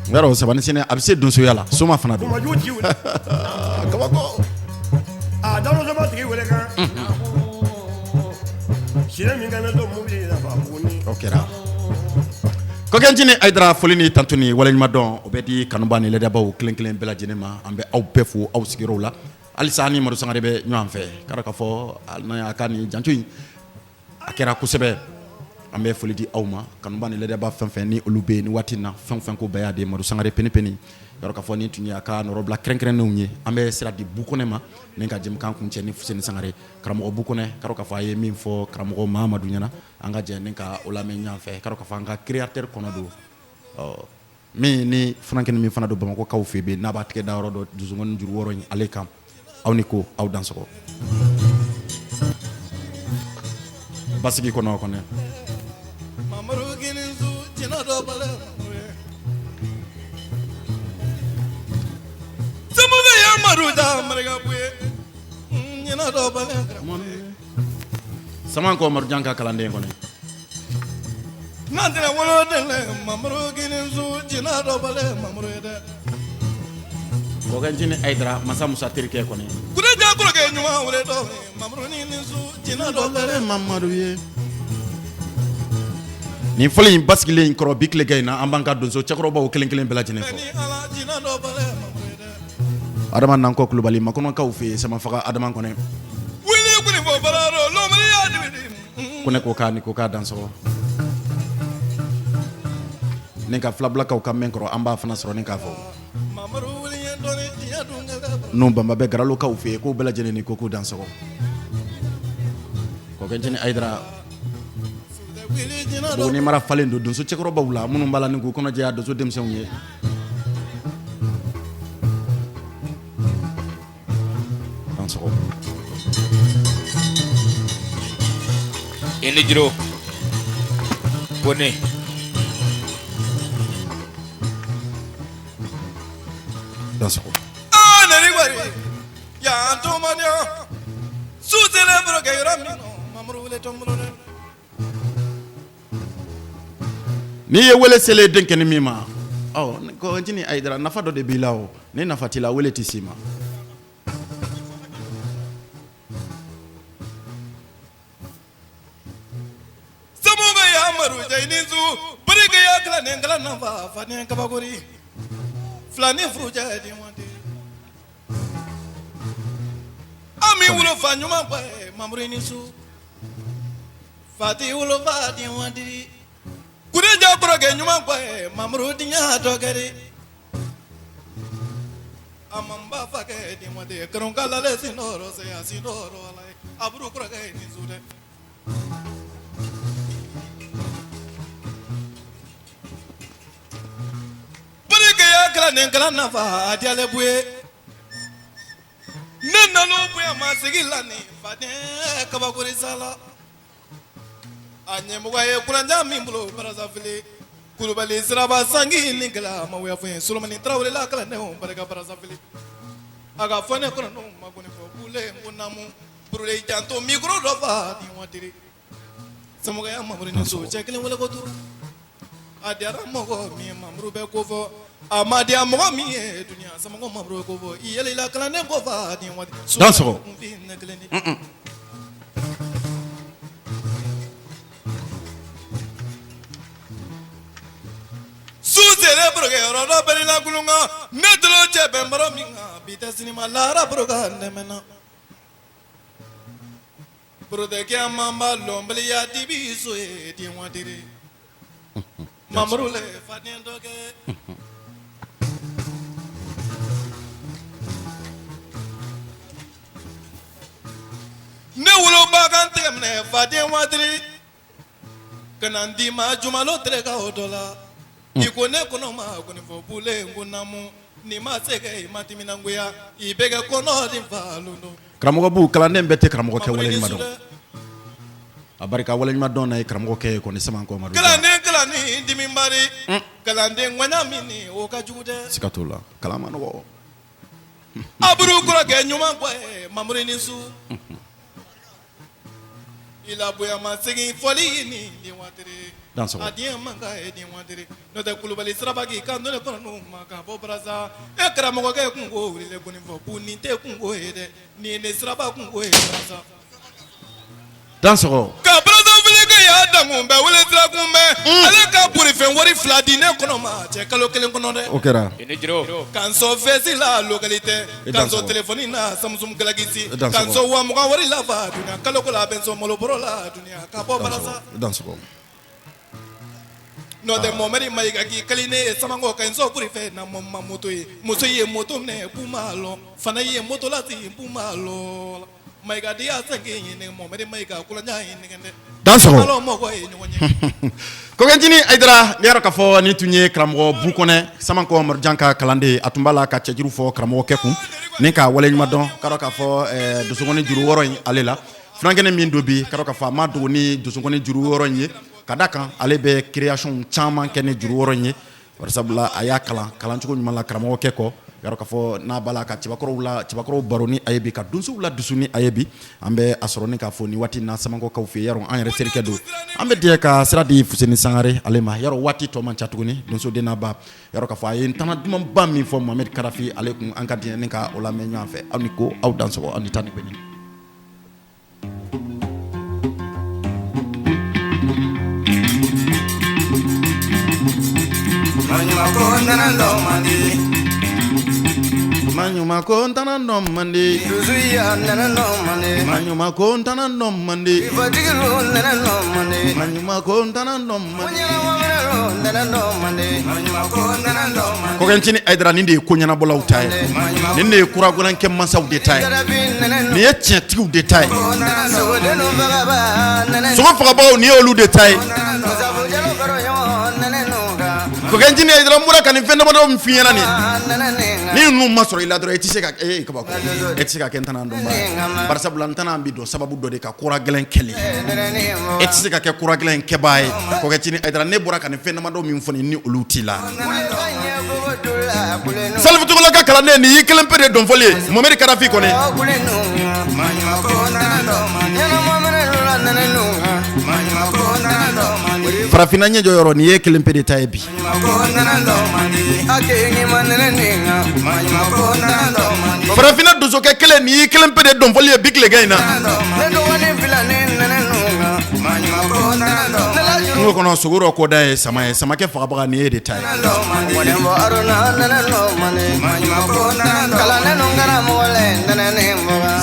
N y'a dɔn Sabani Sɛnɛ a bɛ se donsoya la soma fana don. Kumajugu ci wele. Kabako. A damusoma tigi wele kan. Sinɛ min kana don mobili la fa Buguni. O kɛra. Kɔkɛncinin Ayidara foli ni tantu ni waleɲuman dɔn o bɛ di kanuba ni ladabaw kelen kelen bɛɛ lajɛlen ma an bɛ aw bɛɛ fo aw sigiyɔrɔw la halisa ni Madu Sangare bɛ ɲɔgɔn fɛ k'a dɔn k'a fɔ n'a y'a ka nin janto in a kɛra kosɛbɛ an bɛ foli di aw ma kanuba ni ladaba fɛn fɛn ni olu bɛ yen ni waati in na fɛn fɛn ko bɛɛ y'a den Madu Sangare peni peni k'a dɔn k'a fɔ nin tun ye a ka nɔrɔbila kɛrɛnkɛrɛnnenw ye an bɛ sira di Bukɔnɛ ma ni ka jɛmukan kuncɛ ni Fuseni Sangare karamɔgɔ Bukɔnɛ k'a dɔn k'a fɔ a ye min fɔ karamɔgɔ Mahamadu ɲɛna an ka jɛ ni ka o lamɛn ɲɔgɔn fɛ k'a dɔn k'a fɔ an ka créateur kɔnɔ don ɔ min ni funankɛnin min fana don Bamakɔkaw fɛ yen n'a b'a tigɛ da yɔrɔ dɔ dusukun juru wɔɔrɔ in ale kan aw ni ko aw dansɔgɔ basigi kɔnɔ kɔnɛ Sama ko Marujan ka kalanden kɔnɔ N'an tɛ wolo Mamadu jinɛ dɔ Mamadu ye dɛ. Kɔkɛncinin Ayidara Masa Musa terikɛ kɔni. Kunaja kɔrɔkɛ ɲuman wele dɔ Mamadu ni jinɛ dɔ Mamadu ye. Nin fɔli in basigilen in kɔrɔ bi tilegan in na an b'an ka donso cɛkɔrɔbaw kelen kelen bɛɛ lajɛlen fo. Adama Nankɔ Kulubali makɔnɔkaw fɛ yen Samafaga Adama kɔnɛ. Kɔnɛ ko k'a ni ko k'a dansɔgɔ. Ni ka filabilakaw ka mɛn kɔrɔ an b'a fana sɔrɔ ni k'a fɔ. N'o banba bɛ garalokaw fɛ yen k'o bɛɛ lajɛlen ni ko k'u dansɔgɔ. Kɔkɛncinin Ayidara. Buguni mara falen don donso cɛkɔrɔbaw la minnu b'a la ni k'u kɔnɔjɛya donso denmisɛnw ye. Dansɔgɔ. I ni jiro. Kone. Dansɔgɔ. Aa nani wari. Yan to man selen baro kɛ yɔrɔ min Mamuru wele tɔ n bolo dɛ. N'i ye wele selen denkɛnin min ma, ɔ Kɔkɛncinin Ayidara, nafa dɔ de b'i la o, ni nafa t'i la, wele tɛ s'i ma. Samuga ya Amadu cɛ i ni su barika ya kalanden kalan nafa faden kabakori filani furujɛ di wandi an b'i wolofa ɲuman kɔ ye Mamuru i ni su fati wolofa di wandi kureja kɔrɔkɛ ɲuman kɔ ye Mamuru diɲɛ dɔ kɛri a ma n ba fa kɛ di wandi kanukalale sinɔrɔ saya sinɔrɔ ala ye aburu kɔrɔkɛ i ni su dɛ. Barika kalanden kalan nafa a diyalen buye ne nana bonya ma sigi la ni faden kabakori sala a ɲɛmɔgɔ ye kuranjan min bolo Brazzaville Kulubali siraba sangi ni gɛlɛya ma wuya fɔ ye Solomani Tarawele la kalandenw barika Brazzaville a ka fɔ ne kɔnɔ ma ko fɔ kule ko naamu Burule janto micro dɔ fa ni waati samaya Mamuru ni so cɛ kelen wele ko duuru a diyara mɔgɔ min ye Mamuru bɛ ko fɔ a ma diya mɔgɔ min ye dunya Samakɔ Mamuru ko fɔ i yɛlɛla kalanden ko fa ni waati Dansɔgɔ. ne kelen de. Su sera barokɛ yɔrɔ dɔ bɛɛ la kulunkan ne tulo cɛ bɛn baro min kan bi tɛ sini ma lahara baro ka dɛmɛ Porotɛkɛ manba lɔnbaliya dibi so ye den waati Mamuru le faden dɔ kɛ ne woloba ka n tɛgɛ minɛ faden waati ka na n d'i ma jumalo tere ka o dɔ la i ko ne kɔnɔ ma ko nin fɔ bule ko naamu n'i ma se kɛ i ma timinangoya i bɛ kɛ kɔnɔ di fa lon Karamɔgɔ bu kalanden bɛɛ tɛ karamɔgɔkɛ waleɲuman dɔn a barika waleɲuman dɔn na ye karamɔgɔkɛ ye kɔni Samankɔ Amadu kalanden kalanni dimibari kalanden ŋɔɲa min o ka jugu dɛ siga t'o la kalan man nɔgɔ aburu kɔrɔkɛ ɲuman kɔ ye Mamuru ni su i la bonya ma segin fɔli ni den waati Dansɔgɔ. a diɲɛ man ka ye den waati n'o tɛ Kulubali siraba k'i kan ne kɔnɔ ma ka bɔ Brazza e karamɔgɔkɛ kunko wele ko nin fɔ bu nin tɛ kunko ye dɛ nin ye ne siraba kunko ye Brazza Dansɔgɔ. Ka Brazzaville kɛ y'a dankun bɛɛ wele sira kun bɛɛ ale ka bolifɛn wari 2 di ne kɔnɔ ma cɛ kalo kelen kɔnɔ dɛ O kɛra. I ni jiro. K'an sɔn veste la localité I k'an dansɔgɔ. sɔn téléphone na Samsung Galaxy I dansɔgɔ. k'an sɔn 20,000 wari la fa dunya kalo ko la a bɛ n sɔn malobɔrɔ la dunya ka bɔ Brazza I dansɔgɔ. N'o tɛ Mohamed Mayiga k'i kali ne ye Samankɔ ka n sɔn bolifɛn na ma moto ye muso ye moto minɛ k'u m'a lɔn fana ye moto lasigi k'u m'a lɔn Mayiga de y'a sɛgɛn ɲini Mohamed Mayiga kulanjan ye nɛgɛn dɛ Dansɔgɔ. Ala mɔgɔ ye ɲɔgɔn ye Kɔkɛncinin Ayidara n'i y'a dɔn k'a fɔ nin tun ye karamɔgɔ Bu Kɔnɛ Samankɔ Amadu Jan ka kalanden a tun b'a la ka cɛjuru fɔ karamɔgɔkɛ kun ni ka waleɲuman dɔn k'a dɔn k'a fɔ donsokɔni juru wɔɔrɔ in ale la funankɛnin min don bi k'a dɔn k'a fɔ a ma dogo ni donsokɔni juru wɔɔrɔ in ye ka da kan ale bɛ création caman kɛ ni juru wɔɔrɔ in ye sabula a y'a kalan kalancogo ɲuman la karamɔgɔkɛ kɔ y'a dɔn k'a fɔ n'a b'a la ka cɛbakɔrɔw la cɛbakɔrɔw baro ni a ye bi ka donsow la dusu ni a ye bi an bɛ a sɔrɔ ni k'a fɔ nin waati in na Samankɔkaw fɛ yen yarɔ an yɛrɛ terikɛ don an bɛ diɲɛ ka sira di Fuseni Sangare ale ma yarɔ waati tɔ man ca tuguni donso den n'a ba yarɔ k'a fɔ a ye ntana dumanba min fɔ Mohamed Kadafi ale kun an ka diɲɛ ni ka o lamɛn ɲɔgɔn fɛ aw ni ko aw dansɔgɔ aw ni tan ni gbɛni. Maɲuman ko n tana dɔn man di Maɲuman ko n tana dɔn man di Maɲuman ko n tana dɔn man di Kɔkɛncinin Ayidara nin de ye ko ɲɛnabɔlaw ta ye nin de ye kura gɛlɛnkɛ mansaw de ta ye nin ye tiɲɛtigiw de ta ye sogo fagabagaw nin ye olu de ta ye Kɔkɛncinin Ayidara n bɔra ka nin fɛn damadɔ min f'i ɲɛna nin ni ninnu ma sɔrɔ i la dɔrɔn i tɛ se ka kabako e tɛ se ka kɛ ntana dɔnbaa ye bari sabula ntana bɛ dɔn sababu dɔ de ka kura gɛlɛn kɛlɛ e tɛ se ka kɛ kura gɛlɛn kɛbaa ye Kɔkɛncinin Ayidara ne bɔra ka nin fɛn damadɔ min fɔ nin ni olu t'i la. Salifu Togola ka kalanden nin y'i kelen pe de dɔnfɔli ye Mohamed Kadafi kɔni. Farafinna ɲɛjɔ yɔrɔ nin ye kelen pe de ta ye bi. Farafinna donsokɛ kelen nin y'i kelen pe de dɔnfɔli ye bi tilegan in na. Kungo kɔnɔ sogo dɔ kɔda ye sama ye, samakɛ fagabaga nin ye de ta ye.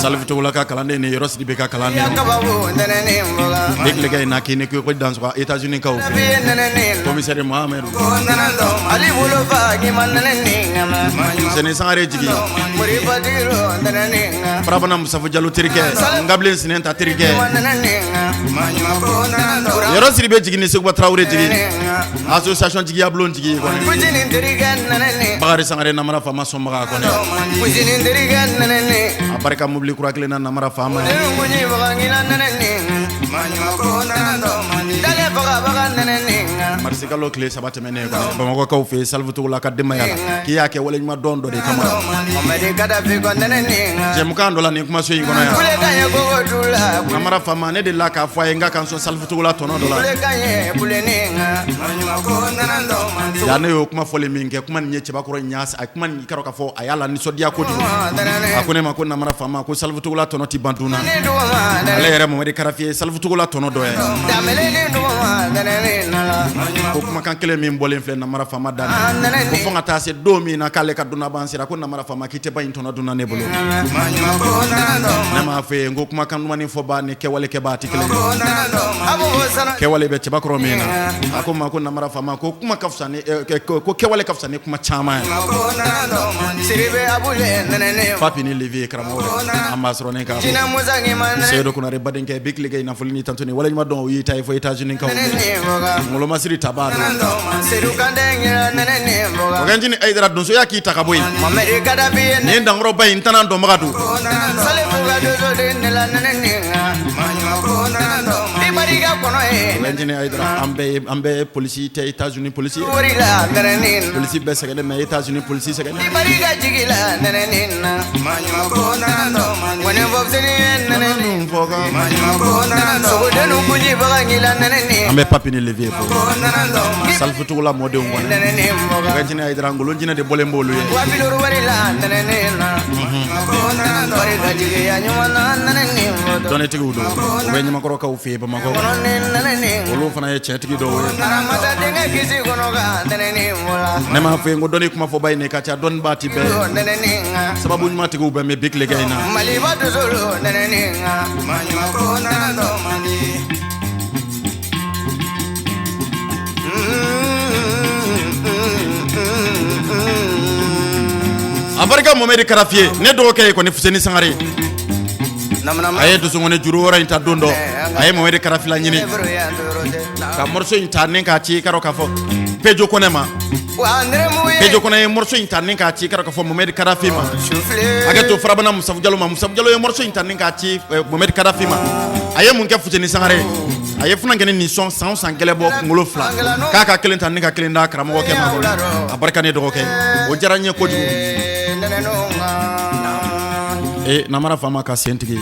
Salifu Togola ka kalanden ni Yɔrɔ Sidibe ka kalanden bi tilegan in na k'i ni ko dansɔgɔ États-Unis kaw fɛ commissaire Mohamed Seni Sangare jigi Farabana Musafu Jalo terikɛ Nkabilen Sinɛnta terikɛ Yɔrɔ Sidibe jigi ni Seguba Tarawele jigi association jigiya bulon jigi kɔni Bakari Sangare namara faama sɔnbaga kɔni a barika mobili kura kelen na namara faama ye marisikalo tile 3 tɛmɛnen kɔni Bamakɔkaw fɛ Salifu Togola ka denbaya la k'i y'a kɛ waleɲuman dɔn dɔ de kama jɛmukan dɔ la nin kumaso in kɔnɔ yan namara faama ne delila k'a fɔ a ye n ka kan sɔn Salifu Togola tɔnɔ dɔ la ja ne y'o kuma fɔli min kɛ kuma nin ye cɛbakɔrɔ ɲa a kuma nin kɛra k'a fɔ a y'a la nisɔndiya kojugu a ko ne ma ko namara faama ko Salifu Togola tɔnɔ tɛ ban dun na ale yɛrɛ Mohamed Kadafi ye Salifu Togola tɔnɔ dɔ ye ko kumakan kelen min bɔlen filɛ namara faama da ko fo ka taa se don min na k'ale ka dunnaban sera ko namara faama k'i tɛ ban in tɔnɔ dunna ne bolo ne m'a fɔ ye n ko kumakan dumannin fɔbaa ni kɛwale kɛbaa tɛ kelen kɛwale bɛ cɛbakɔrɔ min na a ko ma ko namara faama ko kuma ka fisa ni ko kɛwale ka fisa ni kuma caman ye Papi ni Levi karamɔgɔ an b'a sɔrɔ ne ka Seyidu Konare badenkɛ bi tile kɛ nafolo ni tanto ni waleɲuman dɔn o y'i ta ye fo États-Unis kaw ngolomasiri taba don Kɔkɛncini Ayidara donsoya k'i ta ka bɔ yen nin dankɔrɔba in n tɛna dɔnbaga don Kɔkɛncini Ayidara an bɛɛ ye polisi tɛ États-Unis polisi polisi bɛɛ sɛgɛnnen mais États-Unis polisi sɛgɛnnen an bɛ Papi ni Levi fo Salifu Togola mɔdenw kɔni Kɔkɛncini Ayidara ngolo jinɛ de bɔlen b'olu ye Dɔnnitigiw don u bɛ ɲamakɔrɔkaw fɛ yen Bamakɔ olu fana ye cɛtigi dɔw ye ne m'a fɔ yen ko dɔnni kuma fɔba in de ka ca dɔnnibaa ti bɛɛ sababu ɲumantigiw bɛ mɛ bi tilegan in na A barika Mohamed Kadafi ye ne dɔgɔkɛ ye kɔni Fuseni Sangare a ye donsokɔni juru wɔɔrɔ in ta don dɔ a ye Mohamed Kadafi laɲini ka morceau in ta ni k'a ci i ka dɔn k'a fɔ Pejo Kɔnɛ ma Pejo Kɔnɛ ye morceau in ta ni k'a ci i ka dɔn k'a fɔ Mohamed Kadafi ma hakɛ to Farabana Musafu Jalo ma Musafu Jalo ye morceau in ta ni k'a ci Mohamed Kadafi ma a ye mun kɛ Fuseni Sangare a ye funankɛnin nin sɔn san o san gɛlɛ bɔ kunkolo fila k'a ka kelen ta ni ka kelen da karamɔgɔkɛ ma a barika ne dɔgɔkɛ o diyara n ye kojugu ee namara faama ka sentigi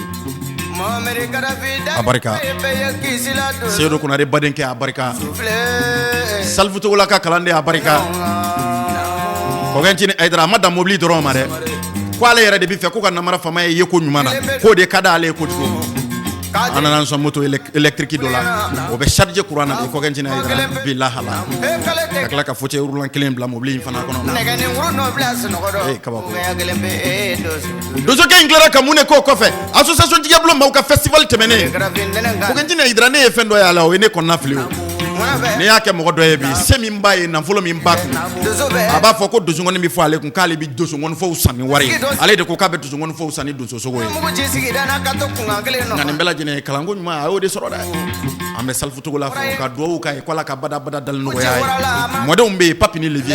a barika Seyidu Konare badenkɛ a barika Salifu Togola ka kalanden a barika Kɔkɛncini Ayidara a ma dan mobili dɔrɔn ma dɛ ko ale yɛrɛ de bɛ fɛ ko ka namara faama ye yeko ɲuman na k'o de ka di ale ye kojugu an nana sɔn moto électrique dɔ la o bɛ charger courant na de Kɔkɛncini Ayidara bilahala ka tila ka fauteuil roulant kelen bila mobili in fana kɔnɔ ee kabako donsokɛ in tilara ka mun de k'o kɔfɛ association jigiyabulon maaw ka festival tɛmɛnen Kɔkɛncini Ayidara ne ye fɛn dɔ ye a la o ye ne kɔnɔna fili o n'i y'a kɛ mɔgɔ dɔ ye bi se min b'a ye nafolo min b'a kun a b'a fɔ ko donsokɔni bɛ fɔ ale kun k'ale bɛ donsokɔnifɔw san ni wari ye ale de ko k'a bɛ donsokɔnifɔw san ni donsosogo ye nka nin bɛɛ lajɛlen ye kalanko ɲuman a y'o de sɔrɔ dɛ an bɛ Salifu Togola fo ka dugawu k'a ye ko Ala ka badabada dali nɔgɔya a ye mɔdenw bɛ yen Papi ni Levi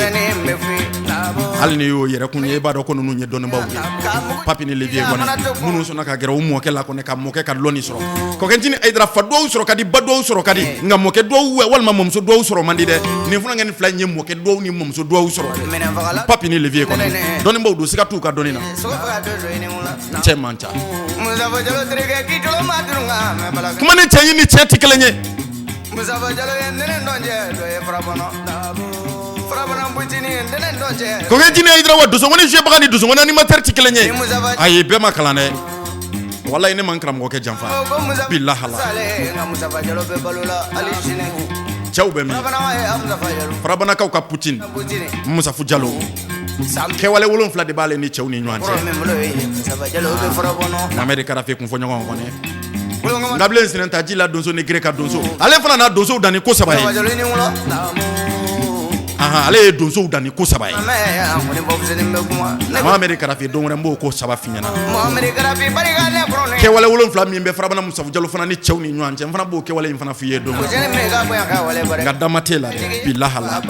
Hali n'i y'o yɛrɛ kun ye, i b'a dɔn ko ninnu ye dɔnnibaw ye. Papi ni Leviye kɔni, minnu sɔnna ka gɛrɛ u mɔkɛ la kɔni, ka mɔkɛ ka lɔnni sɔrɔ. Kɔkɛntini Hayidara, fa duwawu sɔrɔ ka di, ba duwawu sɔrɔ ka di, nka mɔkɛ duwawu walima mɔmuso duwawu sɔrɔ man di dɛ. Nin funankɛnin fila in ye mɔkɛ duwawu ni mɔmuso duwawu sɔrɔ. Papi ni Leviye kɔni, dɔnnibaw don, siga t'u ka dɔnni na. Cɛ man ca. Kuma ni cɛ ɲi ni cɛ tɛ kelen ye. Kɔkɛntini Hayidara, wa donsokɔni jouer ni donsokɔni animateur tɛ kelen ye. Ayi, bɛɛ ma kalan dɛ. Walayi, ne ma n karamɔgɔkɛ janfa, bilahala. Cɛw bɛ min? Farabanakaw ka Poutine, Musafu Jalo, kɛwale 7 de b'ale ni cɛw ni ɲɔgɔn cɛ. Mohamed Karafe kun fɔ ɲɔgɔn kɔnɔ nkabilen sinɛntaji la, donso ni gere ka donso, ale fana n'a donsow dan ni ko saba ye. Ale ye donsow dan ni ko saba ye. Mohamed Karafe, don wɛrɛ n b'o ko saba f'i ɲɛna. Kɛwale 7 min bɛ Farabana Musafu Jalo fana ni cɛw ni ɲɔgɔn cɛ, n fana b'o kɛwale in fana f'i ye don wɛrɛ. Nka dama t'e la dɛ, bilahala.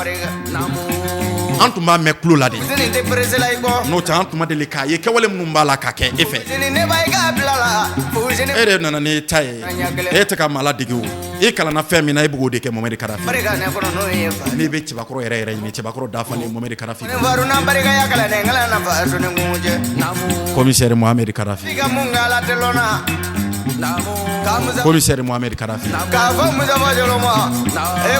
An tun b'a mɛn tulo la de, n'o tɛ an tun ma deli k'a ye kɛwale minnu b'a la ka kɛ e fɛ. E de nana n'i ta ye, e tɛ ka maa ladege o. E kalanna fɛn min na, e b'o de kɛ. Mohamed Karafe, n'i bɛ cɛbakɔrɔ yɛrɛ yɛrɛ ɲini, cɛbakɔrɔ dafalen, Mohamed Karafe, commissaire Mohamed Karafe, commissaire Mohamed Karafe,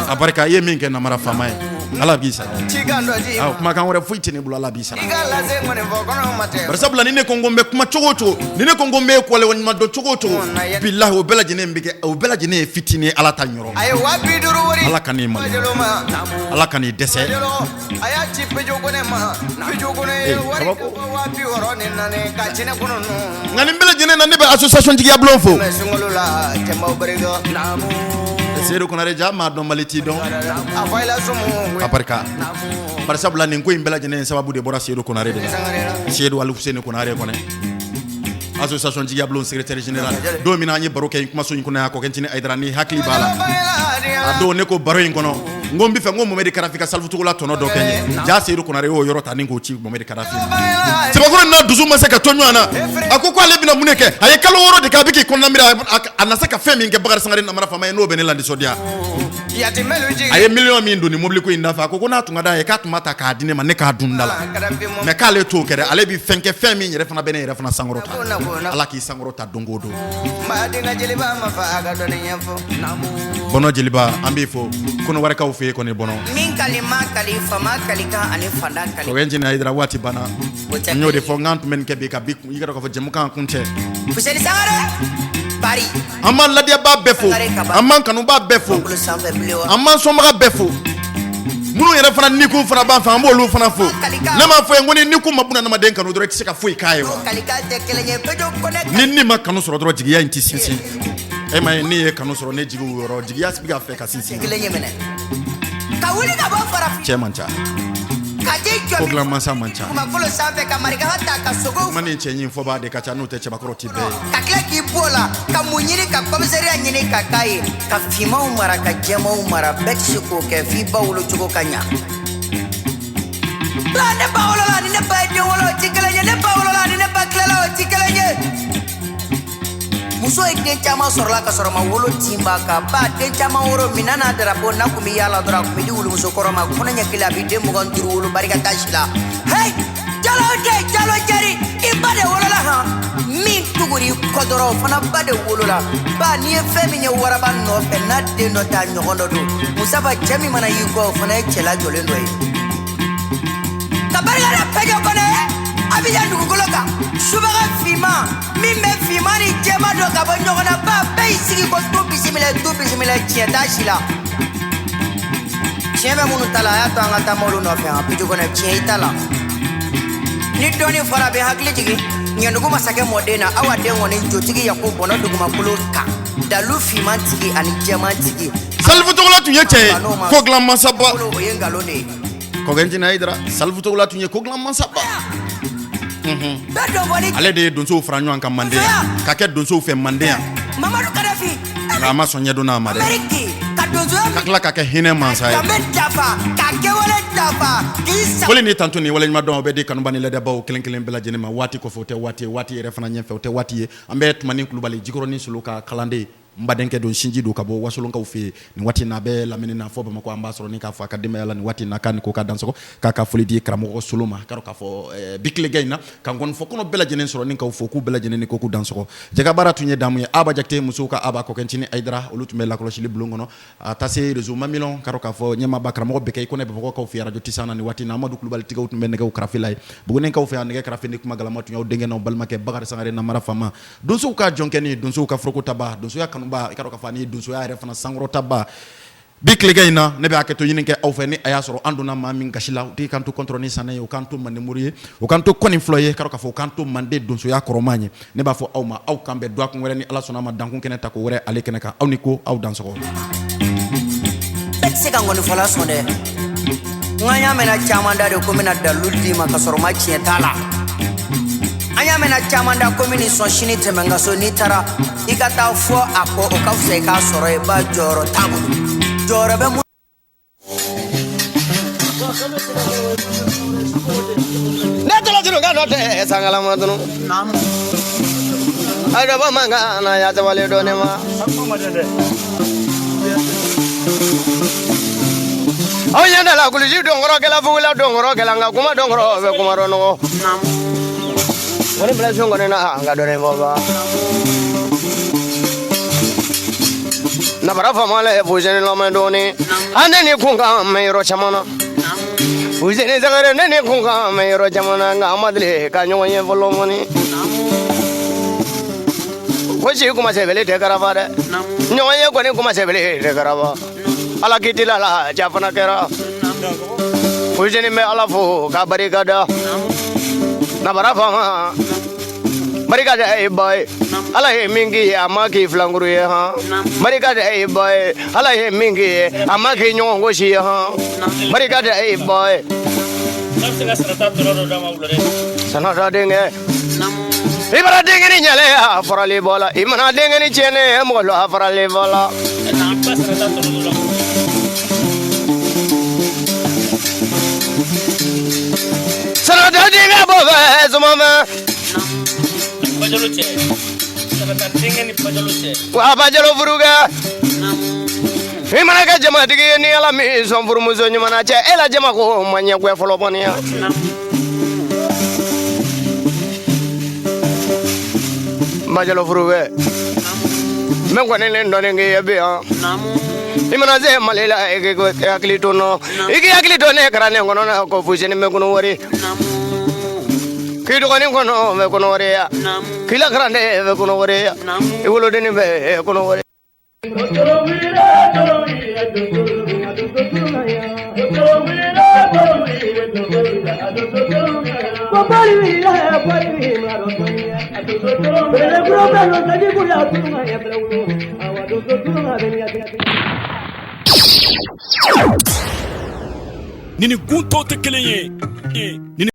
a barika, i ye min kɛ namara faama ye, Ala b'i sara. Kumakan wɛrɛ foyi tɛ ne bolo, Ala b'i sara. Bari sabula ni ne ko n bɛ kuma cogo o cogo, ni ne ko n bɛ kɔlɛ ɲuman dɔn cogo o cogo, bilahi, o bɛɛ lajɛlen bɛ kɛ, o bɛɛ lajɛlen ye fitinin ye Ala ta yɔrɔ. Ala kan'i malo, Ala kan'i dɛsɛ. A y'a ci Pejo Kone ma, Pejo Kone ye wari 64,000 ka ci ne kɔnɔ. Nka nin bɛɛ lajɛlen na, ne bɛ association jigiya bulon fo. Sunkalo la, cɛbaw barika. Seyidu Konare, ja maa dɔnbali t'i dɔn. A fa i la sumu. A barika. Bari sabula nin ko in bɛɛ lajɛlen sababu de bɔra Seyidu Konare de la. Seyidu Alifuseni Konare kɔnɛ, association jigiya bulon secrétaire général. Don min na an ye baro kɛ in kumaso in kɔnɔ yan, Kɔkɛntini Hayidara, ni hakili b'a la, a don ne ko baro in kɔnɔ, n ko n bɛ fɛ n ko Mohamed Karafi ka Salifu Togola tɔnɔ dɔ kɛ n ye. Ja Seyidu Konare y'o yɔrɔ ta ni k'o ci Mohamed Karafi ma. Cɛbakɔrɔ n'a dusu ma se ka to ɲɔgɔn na, a ko k'ale bɛna mun de kɛ? A ye kalo 6 de kɛ, a bɛ k'i kɔnɔna miiri a na se ka fɛn min kɛ Bakari Sangare namara faama ye, n'o bɛ ne la nisɔndiya. A ye miliyɔn min don ni mobili ko in dafa, a ko ko n'a tun ka d'a ye, k'a tun b'a ta k'a di ne ma, ne k'a dun da la. Mais k'ale t'o kɛ dɛ, ale bɛ fɛn kɛ, fɛn min yɛrɛ fana bɛ ne yɛrɛ fana sankɔrɔta. Ala k'i sankɔrɔta don o don. Bɔnɔ jeliba, an b'i fo Kɔnɔwarikaw fɛ yen kɔni, bɔnɔ. Min kali ma kali faama kali kan ani fanda kali. Kɔkɛntini Hayidara, waati banna. N y'o de fɔ n k'an tun bɛ nin kɛ bi ka bi i ka dɔn k'a fɔ jɛmukan kuncɛ. Fuseni Sangare Paris. An b'an ladiyabaa bɛɛ fo, an b'an kanubaa bɛɛ fo, an b'an sɔnbaga bɛɛ fo, minnu yɛrɛ fana nikun fana b'an fɛ, an b'olu fana fo. Ne m'a fɔ ye ko ni nikun ma bunadamaden kanu dɔrɔn, i tɛ se ka foyi k'a ye wa. Ni ni ma kanu sɔrɔ dɔrɔn, jigiya in tɛ sinsin. E ma ye, ne ye kanu sɔrɔ, ne jigiw yɔrɔ jigiya bɛ ka fɛ ka sinsin. Ka wuli ka bɔ farafin. Cɛ man ca. Ka t'i jɔ ko dilan mansa man ca. Dugumakolo sanfɛ ka marikaha ta ka sogow. Kuma ni cɛ ɲin fɔbaa de ka ca, n'o tɛ cɛbakɔrɔ ti bɛɛ ye. Ka tila k'i b'o la ka mun ɲini? Ka commissariat ɲini ka k'a ye, ka finmanw mara, ka jɛmanw mara. Bɛɛ tɛ se k'o kɛ f'i ba wolocogo ka ɲa. Ba, ne ba wolola ni ne ba ye den wolo, o ti kelen ye. Ne ba wolola ni ne ba tilala, o ti kelen ye. Muso ye den caman sɔrɔla ka sɔrɔ ma wolo tin b'a kan. Ba den caman woro mina n'a darapo n'a kun bɛ yaala dɔrɔn, a kun bɛ di wulumuso kɔrɔ ma. Kɔnɔ ɲɛ kelen, a bɛ den 25 wolo, barika t'a si la. Hey, jalo den, jalo jari, i ba de wolola han. Min tuguri kɔ dɔrɔn, o fana ba de wolola. Ba, n'i ye fɛn min ye waraba nɔfɛ, n'a den dɔ t'a ɲɔgɔn dɔ don. Musafa, cɛ min mana y'i kɔ, o fana ye cɛ lajɔlen dɔ ye. Ka barika da pɛjɔ kɔnɔ Abijan dugukolo kan, subaga finman min bɛ finman ni jɛman dɔn ka bɔ ɲɔgɔn na. Ba, bɛɛ y'i sigi ko tu bisimila, tu bisimila. Tiɲɛ t'a si la, tiɲɛ bɛ minnu ta la, a y'a to an ka taa olu nɔfɛ. Yan pɛjɔ kɔnɔ, tiɲɛ i ta la. Ni dɔɔni fɔra, a bɛ hakili jigin ɲandugu masakɛ mɔden na. Awa den kɔni jotigi Yaku bɔnɔ dugumakolo kan, dalu finman tigi ani jɛman tigi. Salifu Togola tun ye cɛ ye, ko dilan masaba. O ye nkalon de ye. Kɔkɛntini Hayidara, Salifu Togola tun ye ko dilan masaba. Ale de ye donsow fara ɲɔgɔn kan Manden yan, ka kɛ donsow fɛ Manden yan. Mamadu Kadafi. Nka a ma sɔn ɲɛdon n'a ma dɛ. Ka donsoya Ka tila ka kɛ hinɛ mansa ye. Danbe dafa, ka kɛwale dafa, k'i sa. Foli ni tantu ni waleɲuman dɔn, o bɛ di kanuba ni ladabaw kelen kelen bɛɛ lajɛlen ma. Waati kɔfɛ, o tɛ waati ye, waati yɛrɛ fana ɲɛfɛ, o tɛ waati ye. An bɛ Tumani Kulubali, Jikɔrɔni Solo ka kalanden, n badenkɛ don, sinji don ka bɔ Wasolonkaw fɛ yen. Nin waati in na, a bɛ lamini na fɔ Bamakɔ. An b'a sɔrɔ ni k'a fɔ a ka denbaya la nin waati in na, k'a ni ko k'a dansɔgɔ, k'a ka foli di karamɔgɔ Solo ma. K'a dɔn k'a fɔ bi tilegan in na, ka nkɔnifɔ kɔnɔ bɛɛ lajɛlen sɔrɔ ni k'aw fo k'u bɛɛ lajɛlen ni ko k'u dansɔgɔ. Jɛkabaara tun ye damu ye. Aba Jakite, musow ka Aba, Kɔkɛncinin Ayidara, olu tun bɛ lakɔlɔsili bulon kɔnɔ. A taa se réseau Mamilɔn, k'a dɔn k'a fɔ ɲɛmaaba karamɔgɔ bɛɛ kɛ i kɔnɛ Bamakɔkaw fɛ arajo Tisan na nin waati na. Amadu Kulubali tigiw tun bɛ nɛgɛw karafe la ye Bugunikaw fɛ yan. Nɛgɛ karafe ni kuma galama tun y'aw denkɛ n'aw balimakɛ Bakari Sangare Namara Fama, donsow ka jɔnkɛni, donsow ka forokotaba, donsoya kanuba, i k'a dɔn k'a fɔ ani donsoya yɛrɛ fana sankɔrɔtaba. Bi tilegan in na, ne bɛ hakɛto ɲini kɛ aw fɛ ni a y'a sɔrɔ an donna maa min gasi la. U tigi k'an to kɔntɔrɔ ni sanɛ ye, u k'an to mande mori ye, u k'an to kɔni fɔlɔ ye, k'a dɔn k'a fɔ u k'an to mande donsoya kɔrɔman ye. Ne b'a fɔ aw ma, aw k'an bɛn dɔgɔkun wɛrɛ ni Ala sɔnna a ma, dankun kɛnɛ ta ko wɛrɛ ale kɛnɛ kan. Aw ni ko, aw dansɔgɔ. E tɛ se ka nkɔnifɔla sɔn dɛ. N ka y'a mɛnna caman da de ko n bɛna dalilu d'i ma ka sɔrɔ ma tiɲɛ t'a la. An y'a mɛnna caman da ko n bɛn'i sɔn sini tɛmɛ n ka so. N'i taara, i ka taa fɔ a kɔ, o ka fisa i k'a sɔrɔ yen ba. Jɔyɔrɔ t'a bolo, jɔyɔrɔ bɛ mun. Ne tɔlɔ tunu ka dɔ tɛ sangalama tunu. Ayi dɔ bɔ mankan na ya sabali dɔɔni ma. Aw ɲɛ da la kulusi donkɔrɔ kɛla fugula donkɔrɔ kɛla, nka kuma donkɔrɔ bɛ kuma dɔ nɔgɔ. Kɔni bila sun kɔni na an ka dɔɔni fɔ ba. Nabara faama le Fuseni lamɛn dɔɔni. An ne ni kun kan mɛn yɔrɔ caman na. Fuseni Sangare, ne ni kun kan mɛn yɔrɔ caman na, nka an ma deli ka ɲɔgɔn ye fɔlɔ mɔni. Ko si kuma sɛbɛnni tɛ karafa dɛ. Ɲɔgɔn ye kɔni kuma sɛbɛnni tɛ karafa. Ala k'i tila la ja fana kɛra. Fuseni bɛ Ala fo k'a barika da. Nabara faama barika da ye ba ye. Ala ye min k'i ye, a ma k'i filankuru ye han. Barika da ye ba ye. Ala ye min k'i ye, a ma k'i ɲɔgɔn gosi ye han. Barika da ye ba ye. Sanata denkɛ, i mana denkɛni ɲɛlɛ a farali bɔ la, i mana denkɛni tiɲɛnen ye mɔgɔ lɔ a farali bɔ la. Sanata denkɛ bɔ fɛ sumamɛ. Wa bajalo furukɛ, i mana kɛ jamatigi ye, ni Ala min sɔn furumuso ɲuman na cɛ, e la jama ko ma ɲɛ gwɛ fɔlɔ bɔnniya. Bajalo furukɛ, n bɛ kɔni ni dɔɔni k'i ye bi yan. I mana se Mali la, i k'i hakili to nɔ, i k'i hakili to ne karannen kɔnɔ na ko Fuseni bɛ kɔnɔwari, k'i dɔgɔnin kɔnɔ bɛ kɔnɔwariya, k'i la karanden bɛ kɔnɔwariya, i wolodennin bɛ kɔnɔwari. Ni ni gun tɔw tɛ kelen ye, ni